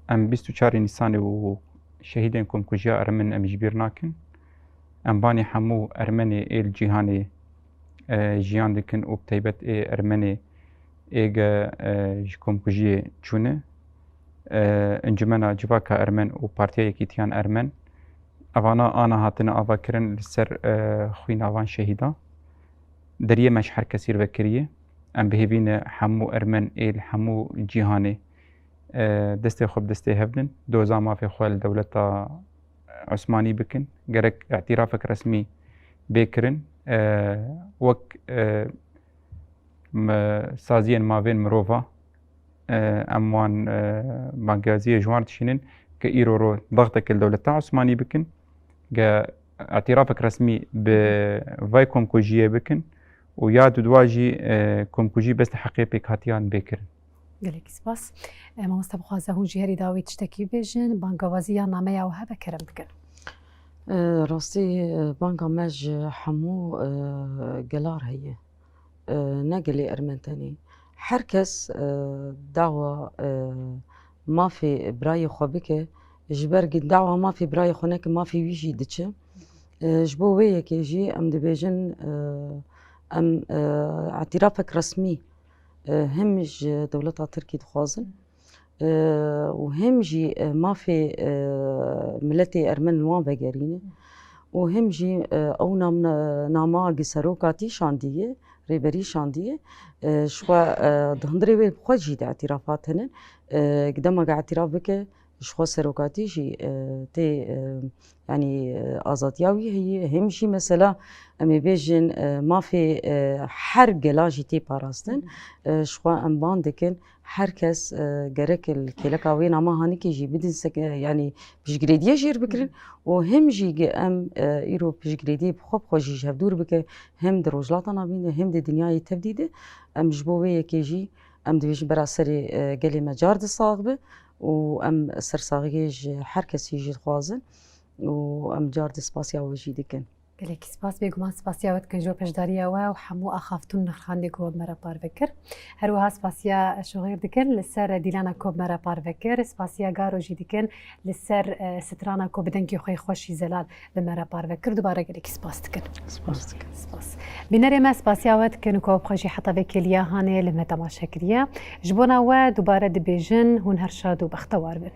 em bîst û çarê Nîsanê û şehîdên komkujiya Ermen em ji bîr nakin. Em banî hemû Ermenê ê li cîhanê, e, jiyan dikin û bi taybet ê Ermenê ê ge, e, ji komkujiyê çûne. E, Encumena Civaka Ermen û Partiya Yekîtiyan Ermen, evana ana hatine avakirin li ser, e, xwîna van şehîdan. Deriyê me ji her kesî re vekiriye. Em bi hêvî ne hemû Ermen ê li hemû cîhanê, e, destê xwe bi destê hev din, doza mafê xwe li dewleta Osmanî bikin. Gerek îtirafek resmî bê kirin. E, wek, e, me-, saziyên mavên mirova, e, em wan, e, bangewaziyê ji wan dişînin ke îro ro daxteke li dewleta Osmanî bikin, ke îtirafek resmî bi vay komkujiyê bikin û ya dudwa jî, e, komkujî bes di heqê pêkhatiyan bê kirin. Gelekî spas. E, mamoste, bixwaze hûn jî herî dawî tiştekî bêjin, bangewazî ya nameya we hebe, kerem bikin. E, rastî, e, banga me ji hemû, e, gelar heye. E, ne gelê Ermen tenê. Her kes, e, dawa, e, mafê birayê xwe bike, ji ber ku dawa mafê birayê xwe neke, mafê wî jî diçe. E, ji bo wê yekê jî em dibêjin, e, em, e, îtirafek resmî, e, hem ji dewleta Tirkî dixwazin, e, û hem jî, e, mafê, e, miletê Ermen li wan vegerîne û hem jî, e, ew nam-, nama gi serokatî şandiye, rêberî şandiye, e, ji xwe, e, di hundirê wê bi xwe jî de îtîrafat hene. E, dema ge îtîraf bike, ji xwe serokatî jî, e, tê, e, yanî, e, azadiya wî heye. Hem jî mesela, em ê bêjin, e, mafê, e, her gela jî tê parastin. E, ji xwe em ban dikin, her kes, e, gerek li kêleka wê nama hanikê jî bidin seke, yanî piştgirêdiyê jêr bikirin û hem jî ge em, e, îro piştgirêdiyê bi xwe bi xwe jî ji hevdûr bike, hem di Rojhilata Navîn de hem di dinyayê tevdî de. Em ji bo wê yekê jî em dibêjin bera serê, e, gelê me car di sax be û em sersaxiyê ji her kesî jî dixwazin û em car di spasiya we jî dikin. Gelekî spas. Bêguman spasiya we dikin ji bo beşdariya we û hemû axaftin û nirxandê ku we bi me re parve kir. Her wiha spasiya şoxêr dikin li ser dîlana ku bi me re parve kir. Spasiya Garo jî dikin li ser, e, strana ku bi dengê xwe yê xweş jî zelal bi me re parve kir. Dubare gelekî spas dikin. Spas dikin. Spas. Bînerê me, spasiya we dikin ku bi xwe jî heta vê kêliya hanê li me temaşe kiriye. Ji bona we dubare dibêjin, hûn her şad û bextewar bin.